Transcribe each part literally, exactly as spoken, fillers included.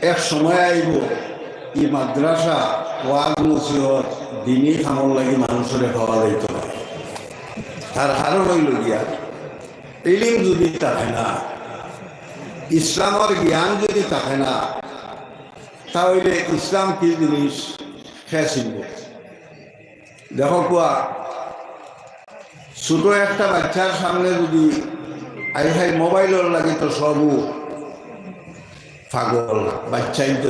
এক সময় আইবো, ই মাদ্রাসা, ওয়াজ নসিহত, দিনি কামর লাগি মানুষরে পাওয়া যাইতো না। তার কারণ অইলো গিয়া, ইলিম যুদি থাকে না, ইসলামর জ্ঞান যুদি থাকে না, তা অইলে ইসলাম কি জিনিস কে চিনবো? দেখো কুয়া, ছোট একটা বাচ্চার সামনে যুদি, আইজ কাইল মোবাইলর লাগি তো সবউ পাগল, বাচ্চাইন তো,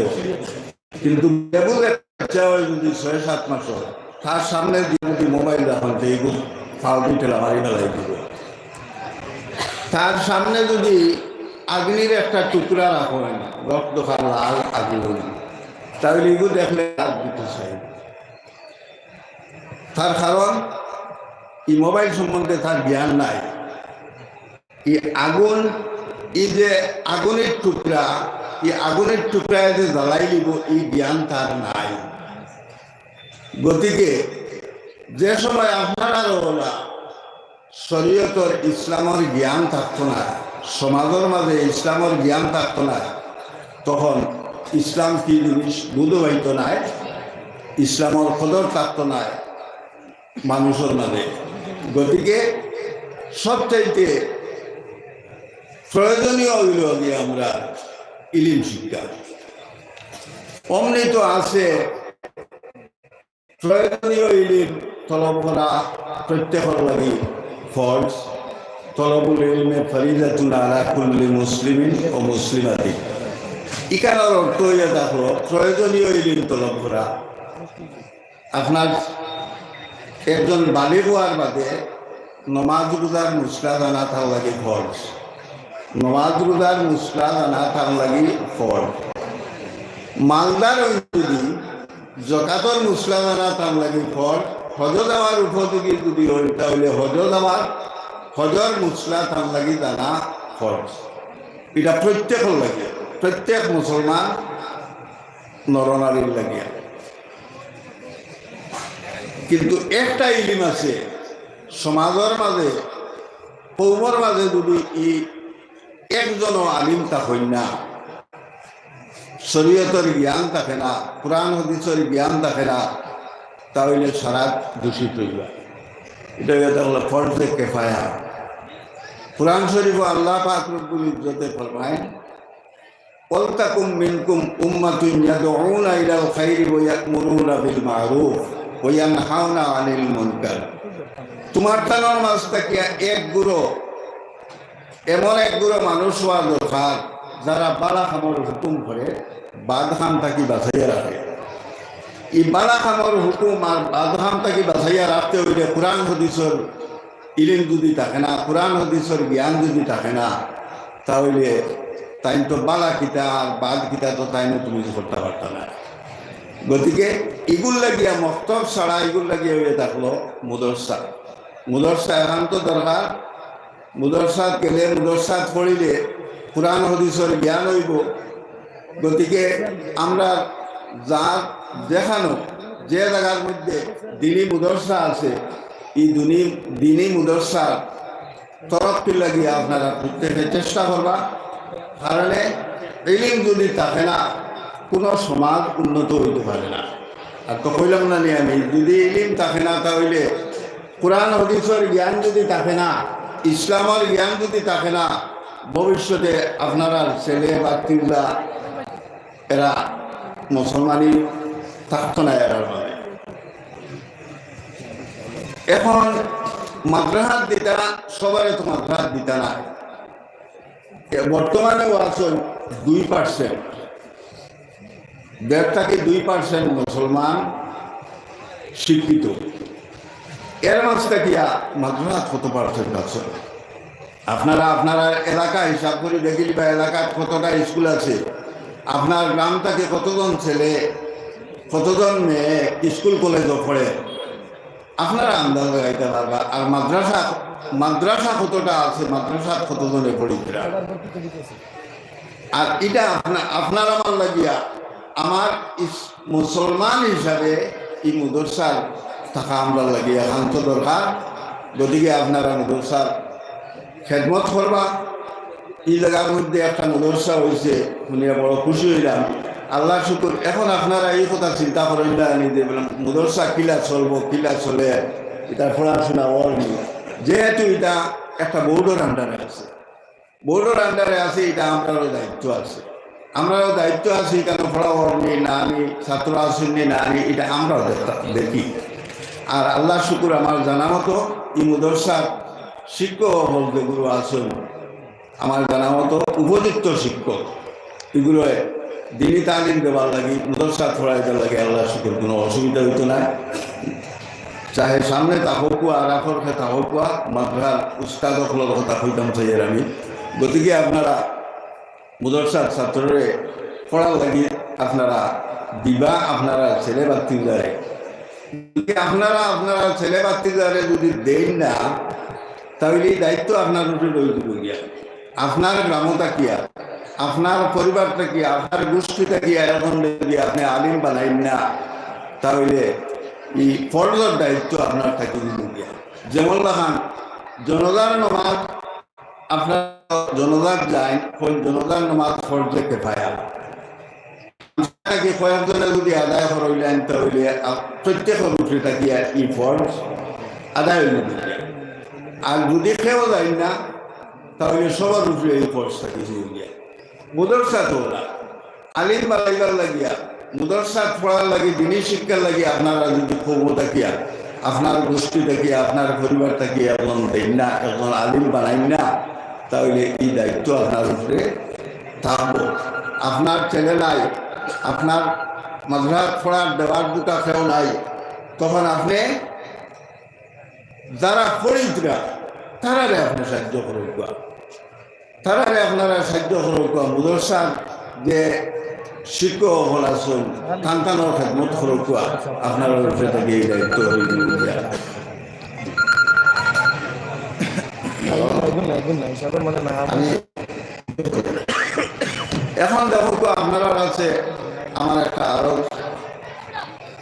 কিন্তু বেবুদে বাচ্চা অয় যুদি ছয় সাত মাসর, তার সামনে দিয়া যুদি মোবাইল রাখইন, তে ইগু ফাউল ঠেলা মারি ফালাই দিবো। তার সামনে যুদি আগুনর একটা টুকরা রাখইন, রক্ত খান লাল আগুন, তা অইলে ইগু দেখলে আগ দিতো চাইবো। তার কারণ, ই মোবাইল সম্বন্ধে তার জ্ঞান নাই। ই আগুন, ই যে আগুনর টুকরা, ই আগুনর টুকরায় যে জ্বালাইলিবো, ই জ্ঞান তার নাই। গতিকে যে সময় আপনারার অলা শরিয়তর ইসলামর জ্ঞান থাকতো না, সমাজর মাঝে ইসলামর জ্ঞান থাকতো না, তখন ইসলাম কি জিনিস বুঝ অইতো নায়, ইসলামর কদর থাকতো নায় মানুষর মাঝে। গতিকে সবচাইতে প্রয়োজনীয় অইলো গিয়া আমরার ইলিম শিক্ষা। অমনি তো আছে প্রয়োজনীয় ইলিম তলব করা প্রত্যেকর লাগি ফরজ। তলবুল ইলমি ফরিদাতুন আলা কুল্লি মুসলিমিন ওয়া মুসলিমাতিন। ইখানর অর্থ অইয়া থাকলো প্রয়োজনীয় ইলিম তলব করা। আপনার একজন বালিগ অওয়ার বাদে নমাজ রোজার মসলা জানা তার লাগি ফরজ। নমাজ রোজার মসলা জানা তার লাগি ফরজ। মালদার অইন যুদি জকাতর মসলা জানা তার লাগি ফরজ। হজো যাওয়ার উপযোগী যুদি অইন, তা অইলে হজো যাওয়ার, হজর মসলা তার লাগি জানা ফরজ। ইটা প্রত্যেকর লাগি, প্রত্যেক মুসলমান নরনারীর লাগিয়া। কিন্তু একটা ইলিম আছে, সমাজর মাঝে, কওমর মাঝে যুদি ই একজনও আলিম থাকইন না, শরিয়তর জ্ঞান থাকে না, কোরআন হাদিসর জ্ঞান থাকে না, তা অইলে সারা দূষিত অইবা। ইটা অইয়া থাকলো ফরজে কেফায়া। কোরআন শরিফো আল্লাহ পাক রব্বুল ইজ্জতে ফরমাইন, "ওয়ালতাকুম মিনকুম উম্মাতুন ইয়াদউনা ইলাল খাইরি ওয়া ইয়া'মুরুনা বিল মা'রুফ ওয়া ইয়ানহাউনা আনিল মুনকার।" তুমার তানর মাঝ থাকিয়া এক গুরু, এমন এক গুরু মানুষ অওয়া দরকার, যারা বালা কামর হুকুম করে, বাদ কাম থাকি বাচাইয়া রাখে। ই বালা কামর হুকুম আর বাদ কাম থাকি বাচাইয়া রাখতে অইলে কোরআন হাদিসর ইলিম যুদি থাকে না, কোরআন হাদিসর জ্ঞান যুদি থাকে না, তা অইলে তাইন তো বালা কিতা আর বাদ কিতা তো তাইন তুমি করতা পারতা না। গতিকে ইগুর লাগিয়া, মক্তব ছাড়া ইগুর লাগিয়া অইয়া থাকলো মুদরসা। মুদরসা একান্ত দরকার। মুদরসাত গেলে, মুদরসাত পড়িলে কোরআন হাদিসর জ্ঞান অইবো। গতিকে আমরা যার যেখানো যে জাগার মধ্যে দিনি মুদরসা আছে, ই দুনি-, দিনি মুদরসার তরফ লাগিয়া আপনারা প্রত্যেকে চেষ্টা করবা। কারণে ইলিম যুদি থাকে না, কোনো সমাজ উন্নত অইতো পারে না। আর তো কইলাম না নি আমি, যুদি ইলিম থাকে না, তা অইলে কোরআন হাদিসর জ্ঞান যুদি থাকে না, ইসলামর জ্ঞান যুদি থাকে না, ভবিষ্যতে আপনারার ছেলে বাতিজা এরা মুসলমানি থাকতো না এরার মাঝে। এখন মাদ্রাসাত দিতা, সবারে তো মাদ্রাসাত দিতা না। এ বর্তমানে আছইন দুই percent, দেড় থাকি দুই percent মুসলমান শিক্ষিত। এর মাঝ থাকিয়া মাদ্রাসাত কত percent আছে? আপনারা, আপনারা এলাকা হিসাব করি দেখিলিবা, এলাকাত কতটা স্কুল আছে, আপনার গ্রাম থাকি কতজন ছেলে, কতজন মেয়ে স্কুল কলেজো পড়ে, আপনারা আন্দাজ লাগাইতা পারবা। আর মাদ্রাসা, মাদ্রাসা কতটা আছে, মাদ্রাসাত কতজনে পড়িতরা। আর ইটা আপনা-, আপনার আমার লাগিয়া, আমার ইস-, মুসলমান হিসাবে ই মুদরসার থাকা আমরার লাগিয়া একান্ত দরকার। গতিকে আপনারা মুদরসার খেদমত করবা, এই জাগার মধ্যে একটা মাদ্রাসা হইছে, শুনিয়া বড় খুশি হইলাম। আল্লাহর শুকুর। এখন আপনারা এই কথা চিন্তা করেন না, আমি যে বললাম, মাদ্রাসা কিলা চলবো, কিলা চলে, এটা পড়াশোনা অর নি। যেহেতু এটা একটা বোর্ডর আন্ডারে আছে, বোর্ডর আন্ডারে আছে, এটা আমরারও দায়িত্ব আছে। আমরারও দায়িত্ব আছে, এখানো পড়া অর নি, না নি, ছাত্র আছইন নি, না নি, এটা আমরাও দেখতা-, দেখি। আর আল্লাহর শুকুর, আমার জানা মতো এই মাদ্রাসার শিক্ষক অকল যেগুলো আছইন, আমার জানা মতো উপযুক্ত শিক্ষক, এগুলো দিনি তালিম দেবার লাগি, মাদ্রাসা পড়াইবার লাগি আল্লাহর শুকুর কোনো অসুবিধা হইতো না। চাহে সামনে থাকুক আর আখরকে থাকুক, মাদ্রাসার উস্তাদ অকলর কথা কইতাম চাইয়ার আমি। গতিকে আপনারা মাদ্রাসার ছাত্ররে পড়ার লাগি আপনারা দিবা, আপনারা ছেলে বাত্তি যায়। যদি আপনারা, আপনারা ছেলে বাত্তি যারে যদি দেন না, তাহলে এই দায়িত্ব আপনার উপরে রয়ে দিব গিয়া। আপনার গ্রামও থাকিয়া, আপনার পরিবার থাকিয়া, আপনার গোষ্ঠী থাকিয়া এখন যদি আপনি আলিম বানাইন না, তাহলে এই ফরজর দায়িত্ব আপনার থাকি দিব গিয়া। যেমন লাখান জনাজার নামাজ, আপনার জনাজাত যায়, কোন জনাজার নামাজ ফরজে কেফায়া। নাকি কয়েকজনে যদি আদায় করইলেন, তাহলে আ-, প্রত্যেকের উপরে থাকিয়া এই ফরজ আদায় হইল গিয়া। আর যদি কেউ যায় না, তাহলে সবার উপরে এই ফরজ থাকি হইল গিয়া। মাদ্রাসা তো ওরা আলিম বানাইবার লাগিয়া, মাদ্রাসা পড়ার লাগি, দিনী শিক্ষার লাগি আপনারা যদি কওম থাকিয়া, আপনার গোষ্ঠী থাকিয়া, আপনার পরিবার থাকিয়া একজন দেন না, একজন আলিম বানাইন না, তাহলে এই দায়িত্ব আপনার উপরে থাকবো। আপনার ছেলে নাই, আপনার মাদ্রাসা পড়ার দেওয়ার দুটা কেউ নাই, তখন আপনি যারা পড়িতরা, তারারে আপনি সাহায্য করবা, তারারে আপনারা সাহায্য করবা। মাদ্রাসার যে শিক্ষক অকল আছইন, তান তানর খেদমত করবা, আপনার উপরে থাকি এই দায়িত্ব হইল গিয়া। আমি এখন দেখো তো আপনারা আছে, আমার একটা আরো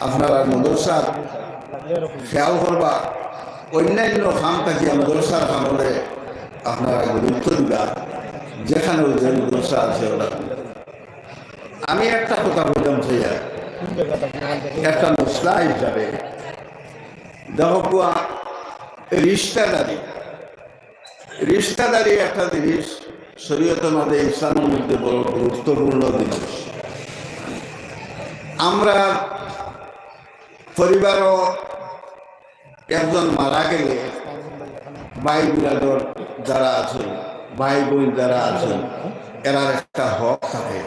আপনারা মাদ্রাসার খেয়াল করবা, অন্যান্য কাম থাকিয়া মাদ্রাসার কামরে আপনারা গুরুত্ব দিবা, যেখানে যে মাদ্রাসা আছে ওরা। আমি একটা কথা বলতাম চাইয়া, একটা মশলা হিসাবে দেখো কুয়া, রিশতাদারি, রিশতাদারি একটা জিনিস শরীয়তের মধ্যে, ইসলামের মধ্যে বড় গুরুত্বপূর্ণ জিনিস। আমরা পরিবারও একজন মারা গেলে ভাই বিরাদর যারা আছইন, ভাই বোন যারা আছইন, এরার একটা হক থাকে,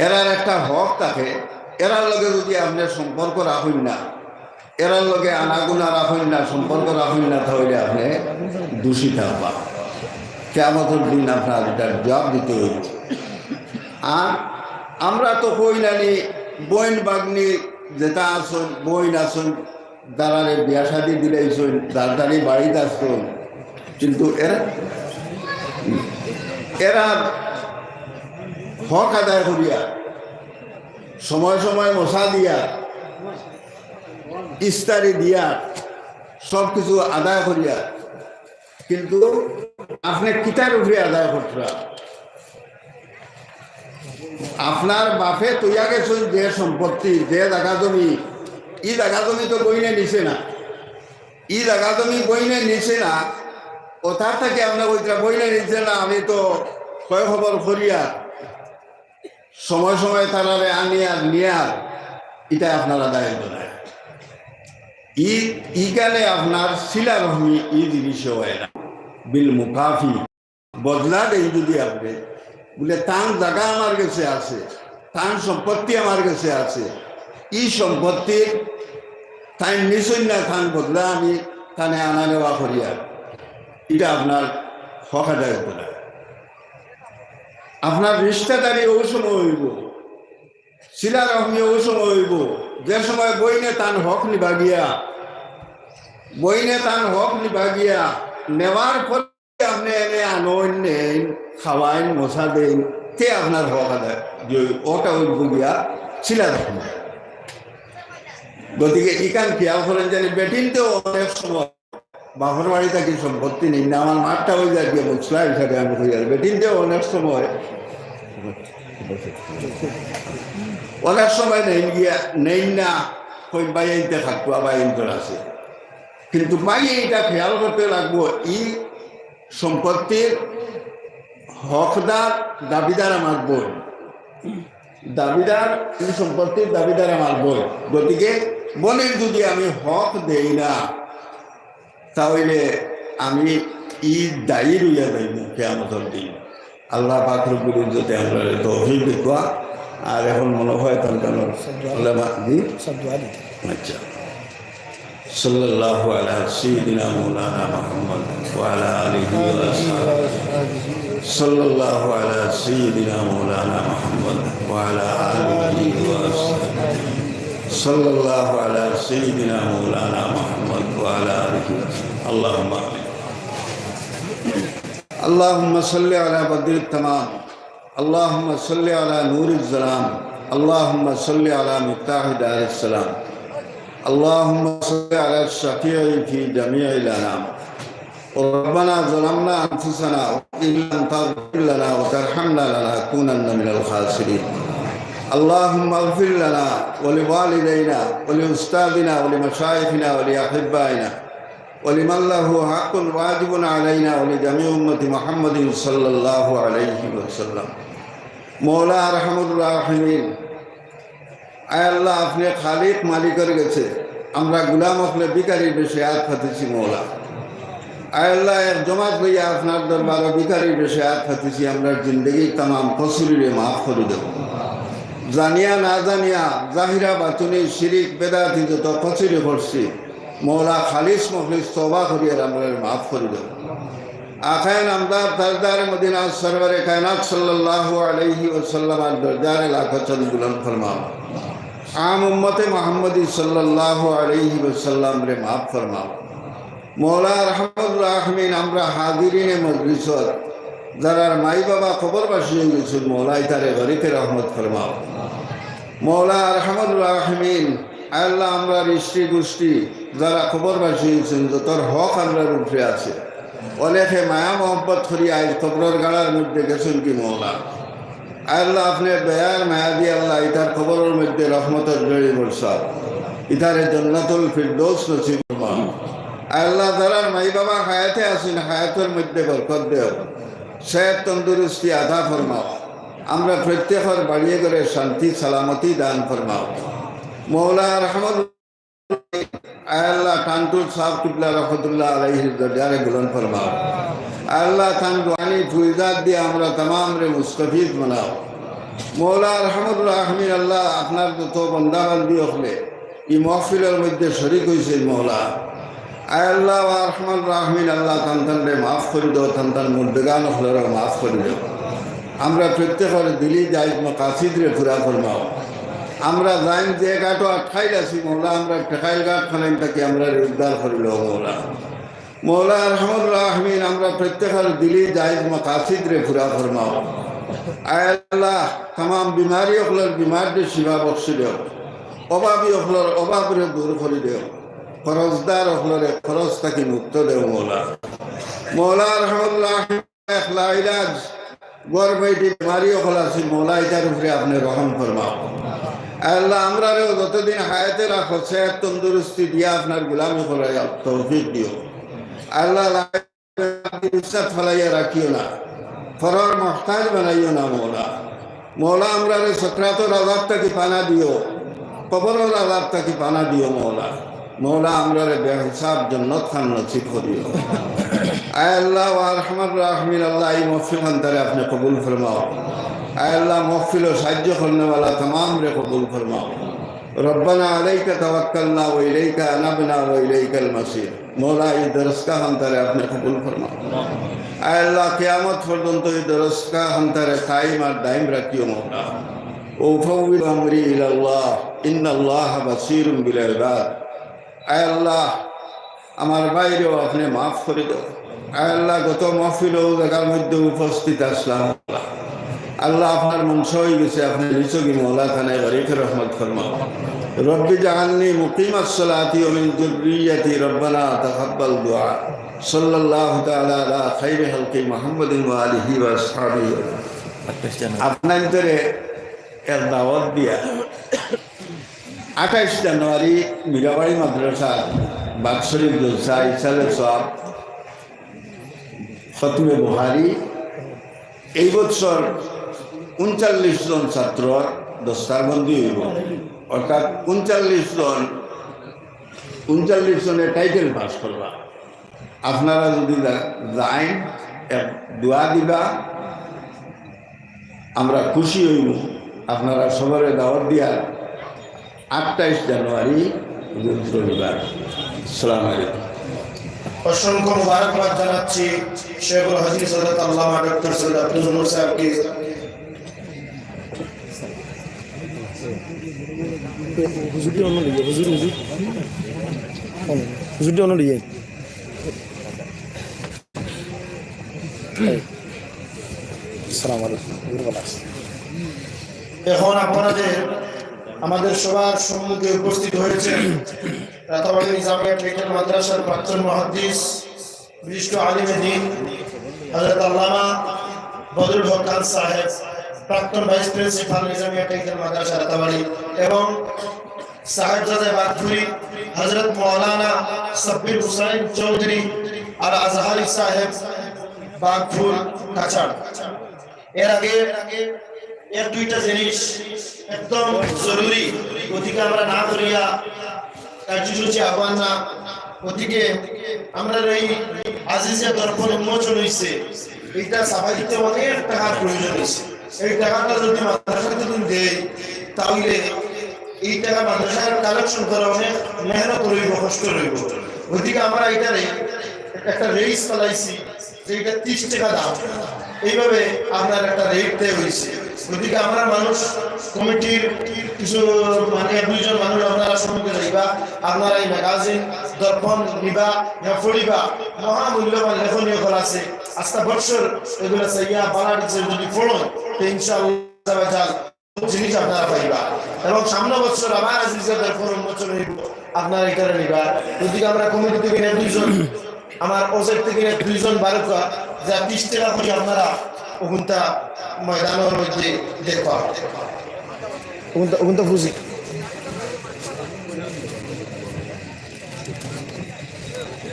এরার একটা হক থাকে। এরার লগে যদি আপনি সম্পর্ক রাখইন না, এরার লগে আনাগোনা রাখইন না, সম্পর্ক রাখইন না, তাহলে আপনি দোষী থাকবা। কিয়ামতর দিন আপনার এটার জবাব দিতে হইব। আর আমরা তো কই নানি, বইন ভাগ্নি যেটা আছইন, বইন আছইন, যারারে বিয়া শাদি দিলাইছইন, যার যারই বাড়িত আছইন, কিন্তু এরা, এরা হক আদায় করিয়া, সময় সময় মশা দিয়া, ইস্তারি দিয়া, সব কিছু আদায় করিয়া, কিন্তু আপনি কিতার উপরে আদায় করতরা? আপনার বাপে তইয়া গেছইন যে সম্পত্তি, যে জাগা জমি, ই জাগা জমি তো বইনে নিছে না, ই জাগা জমি বইনে নিছে না। ও তার থাকি আপনি কইতরা বইনে নিছে না, আমি তো কয় খবর করিয়া সময় সময় তারারে আনিয়ার নিয়ার, ইটা আপনার আদায় হইতো না। ই, ইখানে আপনার সিলা রহমি ই জিনিসে হয় না। বিল মুকাফি, বদলা দেই যদি আপনি, বলে, "তান জাগা আমার গেছে আছে, তান সম্পত্তি আমার গেছে আছে, ই সম্পত্তি তাইন নিছইন না, তান বদলা আমি তানে আনা নেওয়া করিয়ার।" ইটা আপনার হক আদায় হইতো না। আপনার রিশতাদারি ওই সময় হইব, সিলা রহমি ওই সময় হইব, যে সময় বইনে তান হক নিবা গিয়া, বইনে তান হক নিবা গিয়া, নেওয়ার পরে আপনি এনে আনইন, নেইন, খাওয়াইন, মশা দেইন, তে আপনার হক আদায়, যে ওটা হইব গিয়া সিলা রহমি। গতিকে ইখান খেয়াল করেন, জানি বেটিনতেও অনেক সময় বাপর বাড়ি থাকি সম্পত্তি নেইন না, আমার মারটা অই যায় গিয়া মুসলা হিসাবে আমি কই। আর বেটিন্তে অনেক সময়, অনেক সময় নেইন গিয়া, নেইন না, কই ভাইয়াইন্তে খাটুয়া ভাইয়াইন্তর আছে। কিন্তু মাইয়ে ইটা খেয়াল করতে লাগবো, ই সম্পত্তির হকদার, দাবিদার আমার বইন। দাবিদার, ই সম্পত্তির দাবিদার আমার বইন। গতিকে বইনরে যদি আমি হক দেই না, তা অইলে আমি ই দায়ী রইয়া যাইমু কিয়ামতর দিন। আল্লাহ পাক রব্বুল ইজ্জতে আমরারে তৌফিক দেউক্কা। আর এখন মনে হয় তান কানো শব্দ আলী। আচ্ছা। صلى الله على سيدنا مولانا محمد وعلى آله وأصحابه. صلى الله على سيدنا مولانا محمد وعلى آله وأصحابه. صلى الله على سيدنا مولانا محمد وعلى آله وأصحابه. اللهم آمين. اللهم صل على بدر التمام. اللهم صل على نور الظلام. اللهم صل على مفتاح دار السلام. اللهم صل على الشفيع في جميع الأنام. ربنا ظلمنا أنفسنا وإن لم تغفر لنا وترحمنا لنكونن من الخاسرين. اللهم اغفر لنا ولوالدينا ولأستاذنا ولمشايخنا ولأحبائنا ولمن له حق واجب علينا ولجميع أمة محمد صلى الله عليه وسلم. মওলা আরহামুর রাহিমিন, আয় আল্লাহ, আপনে খালিক মালিকর গেছে, আমরা গুলাম অকলে ভিখারির বেশে আত পাতিছি মওলা। আয় আল্লাহ, এক জমাত লইয়া আপনার দরবারো ভিখারির বেশে আত পাতিছি, আমরার জিন্দেগির তামাম কসুরিরে মাফ করি দেও। জানিয়া না জানিয়া, জাহিরা বাতুনি, শিরিক, বেদাতি যত কসুরি করছি, মওলা খালিস মুখলিস তওবা করিয়া আমরারে মাফ করি দেও। আকায়ে নামদার তাজদারে মদিনা সরওয়ারে কায়নাত সাল্লাল্লাহু আলাইহি ওয়াসাল্লামর দরজারে লাখো চন্দ বুলন্দ ফরমাও। আম উম্মতে মুহাম্মদী সাল্লাল্লাহু আলাইহি ওয়াসাল্লামরে মাফ ফরমাও। মওলা আরহামুর রাহিমিন, আমরা হাজিরিনে মজলিসত যারার মাই বাবা কবরবাসী অই গেছইন, মওলা ইতারে গরিকে রহমত ফরমাও। মওলা আরহামুর রাহিমিন, আল্লাহ, আমরার স্ত্রী গোষ্ঠী যারা কবরবাসী অইছইন, যতর হক আমরার উপরে আছে, অনেকে মায়া মহব্বত করি আইজ কবরর গাড়ার মধ্যে গেছইন কি মওলা। আল্লাহ, আপনে দয়ার মায়া দি আল্লাহ ইতার কবরর মধ্যে রহমতর ঝড়ি বর্ষাও, ইতারে জান্নাতুল ফিরদৌস নসিব ফরমাও। আল্লাহ, যারার মাই বাবা হায়াতে আছইন, হায়াতর মধ্যে বরকত দেও, সেহত তন্দুরুস্তি আতা ফরমাও। আমরা প্রত্যেকর বাড়িয়ে ঘরে শান্তি সালামতি দান ফরমাও। মওলা আরহামুর, আয় আল্লাহ, টান্টুর সাহেব কিবলা রহমতুল্লাহ আলাইহির দরজারে বুলন্দ ফরমাও। আয় আল্লাহ, তান রুহানি ফুইজাত দিয়া আমরা তামামরে মুস্তাফিদ বানাও। মওলা আরহামুর রাহিমিন, আল্লাহ, আপনার যত বান্দা বান্দি অকলে ই মহফিলর মধ্যে শরিক অইছইন মওলা। আয় আল্লাহ, ওয়া আরহামুর রাহিমিন, আল্লাহ, তান তানরে মাফ করি দেও, তান তান মুর্দেগান অকলরেও মাফ করি দেও। আমরা প্রত্যেকর দিলি জায়েজ মাকাসিদরে পুরা ফরমাও। আমরা যাইন যে ঘাটো আটকাইল আছি মওলা, আমরা ঠেকাইল ঘাট ফালাইন থাকি আমরারে উদ্ধার করি লও মওলা। মওলা আরহামুর রাহিমিন, আমরা প্রত্যেকর দিলি জায়েজ মাকাসিদরে পুরা ফরমাও। আয় আল্লাহ, তামাম বিমারি অকলর বিমাররে শিফা বখশি দেও, অভাবী অকলর অভাবরে দূর করি দেও, কর্জদার অকলরে কর্জ থাকি মুক্ত দেও মওলা। মওলা আরহামুর রাহিমিন, এক লাইলাজ গর্ভবতী বেমারি অকল আছি, মওলা ইতার উপরে আপনে রহম ফরমাও। আয় আল্লাহ, আমরারেও যতদিন হায়াতে রাখো, সেহত তন্দুরুস্তি দিয়া আপনার গোলামি করার তৌফিক দিও। আয় আল্লাহ, ইজ্জত ফালাইয়া রাখিও না, পরর মহতাজ বানাইও না মওলা। মওলা, আমরারে সকরাতর আযাব থাকি পানা দিও, কবরর আযাব থাকি পানা দিও মওলা। মওলা, আমরারে বেহিসাব জন্নত খান নসিব করিও। আয় আল্লাহ, ওয়া আরহামুর রাহিমিন, আল্লাহ, ই মহফিল খানতারে আপনে কবুল ফরমাও। আয় আল্লাহ, মহফিলো সাহায্য করনেওয়ালা তামামরে কবুল ফরমাও। ربنا عليك توكلنا وإليك أنبنا وإليك المصير। মওলা, ই দরসগা খানতারে আপনে কবুল ফরমাও। আয় আল্লাহ, কিয়ামত পর্যন্ত ই দরসগা খানতারে কায়েম আর দায়েম রাখিও মওলা। وأفوض أمري إلى الله إن الله بصير بالعباد। আয় আল্লাহ, আমার ভাইরেও আপনে মাফ করি দেও। আয় আল্লাহ, গত মহফিলো অউ জাগার মধ্যে উপস্থিত আছলাম, আল্লাহ, আপনার মনশা অই গেছে, আপনে নিছকি মওলা খানায় বাড়িতে রহমত ফরমাও। رب اجعلني مقيم الصلاة ومن ذريتي ربنا تقبل دعاء. صلى الله تعالى على خير خلقه محمد وآله وأصحابه. আপনার ভিতরে এক দাওয়াত দিয়া আঠাইশ জানুয়ারি মীরাবাড়ি মাদ্রাসা বাৎসরিক জলসা ইসালে সওয়াব খতমে বুখারী। এই বছর ঊনচল্লিশ জন ছাত্র দস্তারবন্দি অইব, অর্থাৎ ঊনচল্লিশ জন, ঊনচল্লিশ জনে টাইটেল পাস করবা। আপনারা যদি যা-, যাইন, এক দোয়া দিবা, আমরা খুশি অইব। আপনারা সবরে দাওয়াত দিয়া আঠাইশ জানুয়ারি রবিবার। আসসালামু আলাইকুম। অসংখ্য মুবারকবাদ জানাচ্ছি শেখুল হাদিস হযরত আল্লামা ডক্টর সৈয়দ আব্দুল নূর সাহেবকে। হুজুরটি অন্য লিয়ে, হুজুর, হুজুর। হুজুরটি অন্য লিয়ে। আসসালামু আলাইকুম। এখন আপনাদের, আমাদের সবার সম্মুখে উপস্থিত হয়েছেন রাতাবাড়ি নিজামিয়া টেকনিক্যাল মাদ্রাসার প্রাক্তন মুহাদ্দিস, বিশিষ্ট আলিমে দ্বীন হযরত আল্লামা বদরুল হক খান সাহেব, প্রাক্তন ভাইস প্রিন্সিপাল নিজামিয়া টেকনিক্যাল মাদ্রাসা রাতাবাড়ি, এবং সাহেবজাদে বাগফুরি হযরত মাওলানা সাব্বির হুসাইন চৌধুরী আল আজহারি সাহেব বাগফুল কাছাড়। এর আগে এক দুইটা জিনিস একদম জরুরি, গতিকে আমরা না করিয়া কার্যসূচি আহ্বান না, গতিকে আমরা এই আজিজিয়া দর্পণ উন্মোচন হইছে, এইটা ছাপাইতে অনেক টাকার প্রয়োজন হইছে। এই টাকাটা যদি মাদ্রাসা থেকে দেই, তাহলে এই টাকা মাদ্রাসার কালেকশন করা অনেক মেহনত রইব, কষ্ট রইব। গতিকে আমরা এটারে একটা রেইজ চালাইছি, যে এটা ত্রিশ টাকা দাম। এইভাবে আপনার একটা রেট দেওয়া হয়েছে। গতিকে আমরা মানুষ, কমিটির কিছু, মানে, এক দুইজন মানুষ আপনারা সম্মুখে যাইবা, আপনারা এই ম্যাগাজিন দর্পণ নিবা, ইয়া পড়িবা, মহামূল্যবান লেখনী অকল আছে। আস্তা বৎসর এগুলা চাইয়া বালাটিছে যদি পড়ো, তো ইনশাআল্লাহ জিনিস আপনারা পাইবা। এবং সামনে বছর আবার আজিজিয়া দর্পণ উন্মোচন হইব, আপনারা এখানে নিবা। গতিকে আমরা কমিটি থেকে এক দুইজন, আমার অজের থেকে এক দুইজন বারকা, যা ত্রিশ টাকা করে আপনারা ওখানটা ময়দানের মধ্যে দেখবা। ওখানটা, ওখানটা বুঝি।